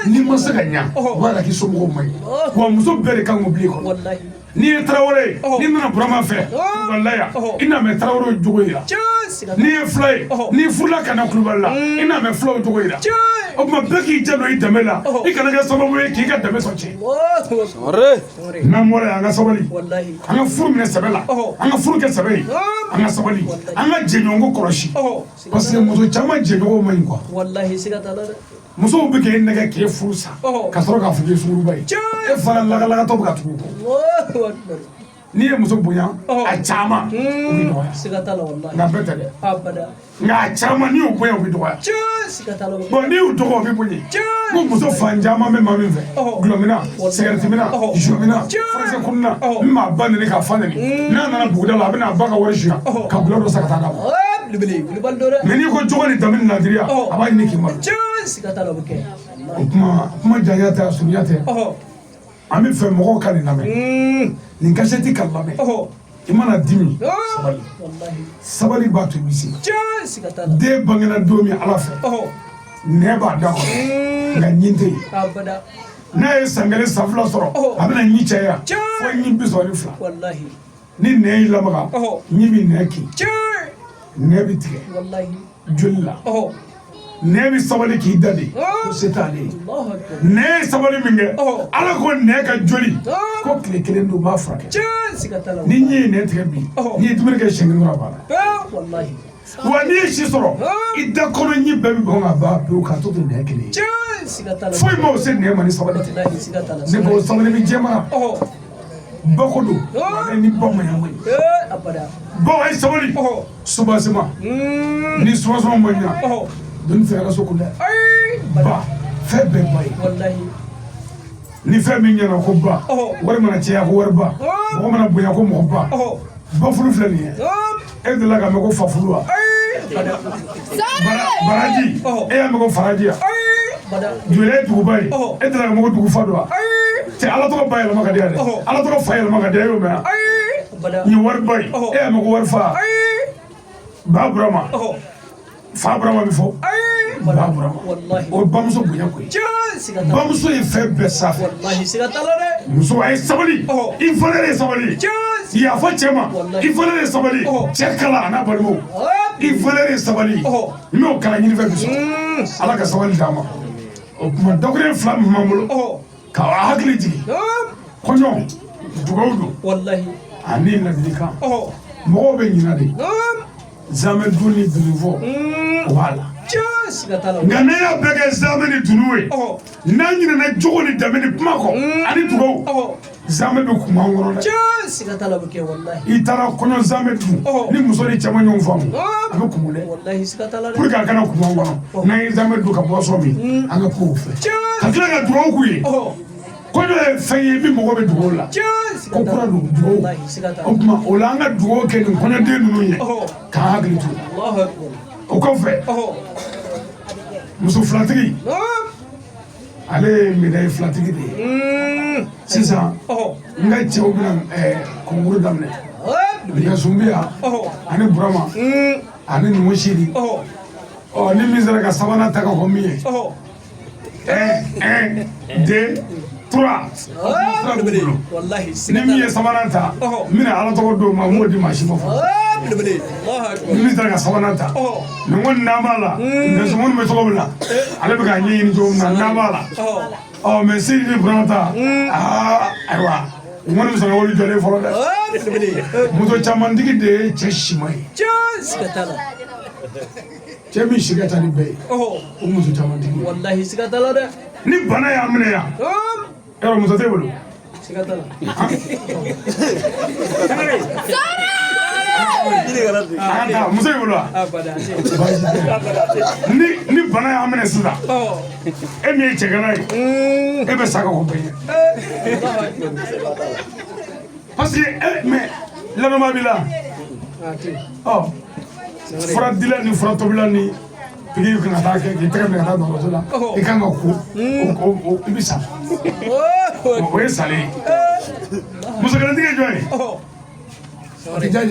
N'i ma se ka ɲa, o b'a yira k'i somɔgɔw man ɲi. Wa muso bɛɛ de kan k'o bila i kɔnɔ. N'i ye Tarawele ye, n'i nana Burama fɛ, walayi, i n'a mɛn Tarawele jogo yira. N'i ye fila ye, n'i furula ka na Kulubali la, i n'a mɛn filaw jogo yira. O tuma bɛɛ k'i janto i danbe la, i kana kɛ sababu ye k'i ka danbe sɔn tiɲɛ. N'an bɔra yen, an ka sabali, an ka furu minɛ sɛbɛ la, an ka furu kɛ sɛbɛ ye, an ka sabali, an ka jɛɲɔgɔnko kɔlɔsi, parce que muso caman jɛɲɔgɔnw man ɲi quoi. Musow bɛ k'e nɛgɛ k'e furu sa, ka sɔrɔ k'a fɔ k'i ye sunguruba ye, e fana lagalagatɔ bɛ ka tugu kɔ. N'i ye muso bonya, a caman o bɛ dɔgɔya. Nka bɛɛ tɛ dɛ, nka a caman n'i y'o bonya, o bɛ dɔgɔya. Bon, n'i y'u dɔgɔ, o bɛ bonya. Ko muso fan caman bɛ maa min fɛ, gulɔmina, sigarɛtimina, zomina, furakisɛ kunna, min b'a ba neni k'a fa neni, n'a nana buguda la, a bɛna a ba ka wari suɲɛ ka gulɔ dɔ san ka taa d'a ma. Mais n'i ko jogo ni danbe ni ladiriya, a b'a ɲini k'i malo. O tuma kuma janya tɛ, a surunya tɛ. An bɛ fɛ mɔgɔw ka nin lamɛn, nin kasɛti ka lamɛn. I mana dimi, sabali, sabali b'a to i bɛ se. Den bangena don min Ala fɛ, nɛ b'a da kɔnɔ, nka ɲin tɛ yen. N'a ye san 1 san 2 sɔrɔ, a bɛna ɲin caya fo ɲin 32. Ni nɛ y'i lamaga, ɲin bɛ nɛ kin, nɛ bɛ tigɛ joli la. Nɛ bɛ sabali k'i da de, ko se t'ale ye. Nɛ ye sabali min kɛ, Ala ko nɛ ka joli ko tile 1 don, b'a furakɛ. Ni ɲin ye nɛ tigɛ bi, n'i ye dumuni kɛ siɲɛ 1 dɔrɔn, a banna. Wa n'i ye si sɔrɔ, i da kɔnɔ ɲin bɛɛ bɛ bɔn ka ban pewu, k'a to ten nɛ kelen ye. Foyi ma o se nɛ ma ni sabali tɛ. Ne ko sabali bɛ jɛ mara. Ba ko don, ni ba ma ɲa, ma ɲi. Baw, a ye sabali. Soubassement ni soubassement ma ɲa, doni tɛ ala so kun dɛ. Ba fɛn bɛɛ ba ye. Ni fɛn min ɲɛna ko ba, wari mana caya ko wari ba, mɔgɔ mana bonya ko mɔgɔ ba. Bafulu filɛ nin ye, e delila ka mɛn ko fafulu wa? Baraji, e y'a mɛn ko faraji wa? Joli ye duguba ye, e delila ka mɛn ko dugufa don wa? Cɛ, Ala tɔgɔ ba yɛlɛma ka di yan dɛ, Ala tɔgɔ fa yɛlɛma ka di yan, e y'o mɛn wa? Nin wari ba ye, e y'a mɛn ko wari fa? Ba Burama, fa Burama bɛ fɔ ba Burama, o ye bamuso bonya ko ye. Bamuso ye fɛn bɛɛ sanfɛ. Muso, a ye sabali, i valeur ye sabali. Yafa cɛ ma, i valeur ye sabali. Cɛ kala a n'a balimaw, i valeur ye sabali. N'o kɛra, ɲini fɛn bɛ sɔrɔ. Ala ka sabali d'an ma. O tuma dakuruɲɛ 2 min b'an bolo k'a hakili jigin, kɔɲɔ dugawu don ani ladilikan. Mɔgɔw bɛ ɲina de, zamɛ dun ni dunu fɔ, o b'a la. Nka ne y'a bɛɛ kɛ zamɛ ni dunu ye, n'an ɲinɛna jogo ni danbe ni kuma kɔ ani dugawu. Zamɛ bɛ kun an kɔrɔ dɛ. Siga t'a la, bɛ kɛ walahi. I taara kɔɲɔ zamɛ dun ni muso ni cɛ ma ɲɔgɔn faamu, a bɛ kumu dɛ. Walahi, siga t'a la dɛ. Pour que a kana kumu an kɔnɔ, n'an ye zamɛ dun ka boisson min, an ka kow fɛ ka tila ka dugawu k'u ye. Kɔɲɔ ye fɛn ye min mago bɛ dugawu la, ko kura don, dugawu. O tuma o la, an ka dugawu kɛ nin kɔɲɔden ninnu ye k'an hakili to. O kɔfɛ, muso filatigi, ale ye médaille filatigi de ye. Sisan n ka cɛw bɛna concours daminɛ. Bigasun bɛ yan ani Burama ani Numu Sidi. Ɔ, ni min sera ka sabanan ta ka kɔ min ye, 1, 1, 2, 3, sira b'u bolo. Ni min ye sabanan ta, n bɛna Ala tɔgɔ d'o ma, n b'o di maa si ma fɔlɔ. Ni min sera ka sabanan ta, nin kɔni n'an b'a la, nɛgɛso bɛ cogo min na, ale bɛ k'a ɲɛɲini cogo min na, n'an b'a la. Ɔ, mais Sidi ni Burama ta, aa ayiwa, u kɔni bɛ sɔn ka wuli jɔlen fɔlɔ dɛ. Muso camantigi de ye cɛ siman ye. Cɛ min si ka ca ni bɛɛ ye, o muso camantigi. Walahi, siga t'a la dɛ. Ni bana y'a minɛ yan, yɔrɔ muso t'e bolo? Siga t'a la. A ka taa muso y'i bolo wa? Ni bana y'a minɛ sisan, e min ye cɛgana ye, e bɛ sa ka kɔn bɛɛ ɲɛ, parce que e mais lamɛnbaa b'i la. Ɔ, furadila ni furatobila ni pikiri kana taa kɛ k'i tɛgɛ minɛ ka taa dɔgɔtɔrɔso la, i kan ka ko i bɛ sa, o ye salen ye. Muso kelentigi ye jɔn ye? O tɛ diya ye.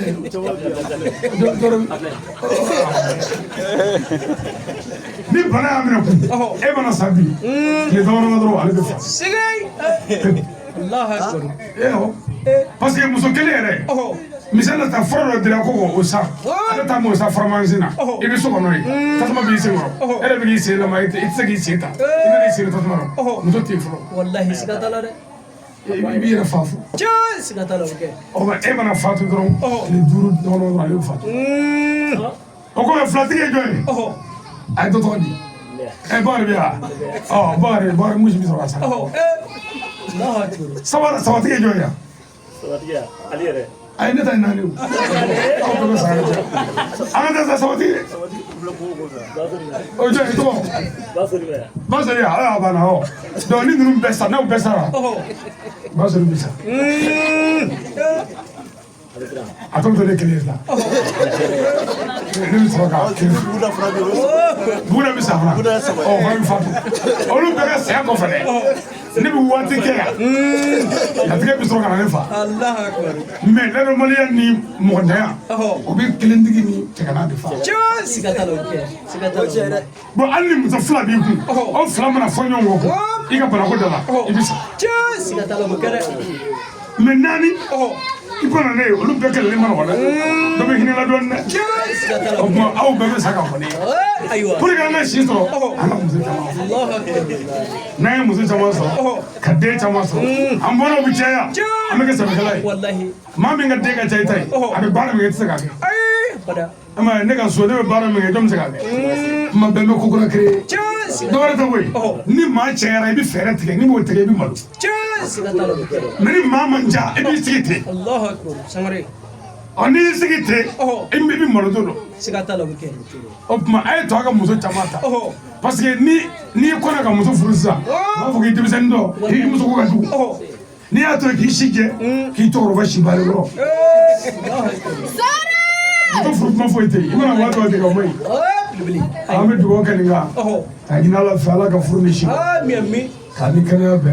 Ni bana y'a minɛ kun, e mana sa bi, tile damadɔ dɔrɔn ale bɛ fa. Parce que muso kelen yɛrɛ, misali la, ta fura dɔ dira ko k'o san, ale ta m'o san pharmacie na, i bɛ so kɔnɔ yen, tasuma b'i sen kɔrɔ, e yɛrɛ bɛ k'i sen lama, i tɛ se k'i sen ta, i bɛ n'i sen tasuma rɔ, muso tɛ yen fɔlɔ. Walahi, siga t'a la dɛ. I b'i yɛrɛ fa fo. Siga t'a la, o bɛ kɛ. Ɔ, e mana fatu dɔrɔn, tile 5 damadɔ dɔrɔn, ale bɛ fatu. O kɔfɛ, filatigi ye jɔn ye? A ye dɔ tɔgɔ di. Ɛ, Bakari bɛ yan. Ɔ, Bakari musi bɛ sɔrɔ ka sa. Sabatigi ye jɔn ye yan? Ayi, ne ta ye 4 ye o. Aw bɛɛ bɛ sa ka ca. An ka taa sa sabatigi. O jɔn ye tɔgɔ? Basori. Ala y'a banna. Ɔ, donc ni ninnu bɛɛ sa, n'aw bɛɛ sara, Basori bɛ sa. A tɔ bɛ to ne kelen ye sa. Ne bɛ sɔrɔ k'a kelen. Buguda bɛ sa fana. Ɔ, fana bɛ fatu. Olu bɛɛ ka saya kɔfɛ dɛ, ne bɛ waati kɛ yan, latigɛ bɛ sɔrɔ ka na ne fa. Mais ladɔnbaliya ni mɔgɔntanya, o bɛ kelentigi ni cɛgana de fa. Bon, hali ni muso fila b'i kun, o fila mana fɔ ɲɔgɔn kɔ i ka banako da la, i bɛ sa. Mais 4, i bɔra ne ye, olu bɛɛ kɛlɛli ma nɔgɔn dɛ. Dɔ bɛ hinɛ la dɔɔnin dɛ. O tuma aw bɛɛ bɛ sa ka fɔ ne ye. Pour que an ka si sɔrɔ, an ka muso caman sɔrɔ. N'an ye muso caman sɔrɔ, ka den caman sɔrɔ, an bɔnnaw bɛ caya, an bɛ kɛ sɛbɛkɛla ye. Maa min ka den ka ca i ta ye, a bɛ baara min kɛ, i tɛ se k'a kɛ. Ne ka so, ne bɛ baara min kɛ, jɔn bɛ se k'a kɛ? Kuma bɛɛ n bɛ ko kura créer. Dɔ wɛrɛ tɛ koyi. Ni maa cayara, i bɛ fɛɛrɛ tigɛ, n'i m'o tigɛ, i bɛ malo. Mais ni maa man ca, i b'i sigi ten. Ɔ, n'i y'i sigi ten, i bɛ malo don dɔ. O tuma a ye to a ka muso caman ta. Parce que ni n'i kɔnna ka muso furu sisan, u b'a fɔ k'i denmisɛnnin dɔ, k'i muso ko ka jugu. N'i y'a to k'i si jɛ, k'i cɛkɔrɔba si bari kɔrɔ. Muso furu kuma foyi tɛ yen. I mana waati o tigɛ, o ma ɲi. An bɛ dugawu kɛ nin kan. K'a ɲini Ala fɛ, Ala ka furu ni si. K'a ni kɛnɛya bɛn.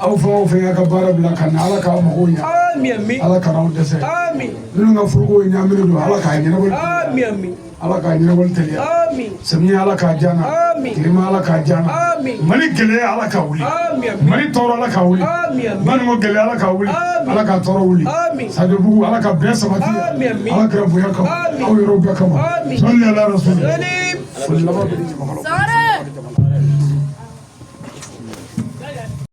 Aw fɛn o fɛn y'a ka baara bila ka na, Ala k'aw mago ɲɛ. Ala kan'aw dɛsɛ. Minnu ka furuko ɲaaminen don, Ala k'a ɲɛnabɔ. Ala k'a ɲɛnabɔli teliya. Samiya Ala k'a diya na. Tilema Ala k'a diya na. Mali gɛlɛya Ala k'a wuli. Mali tɔɔrɔ Ala k'a wuli. Baninko gɛlɛya Ala k'a wuli. Ala k'a tɔɔrɔ wuli. Sajobugu Ala ka bɛn sabati. Ala kɛra bonya kama. Aw yɛrɛw bɛɛ kama. Sɔli ala rasuli. Foli laban bɛ di ɲamakalaw.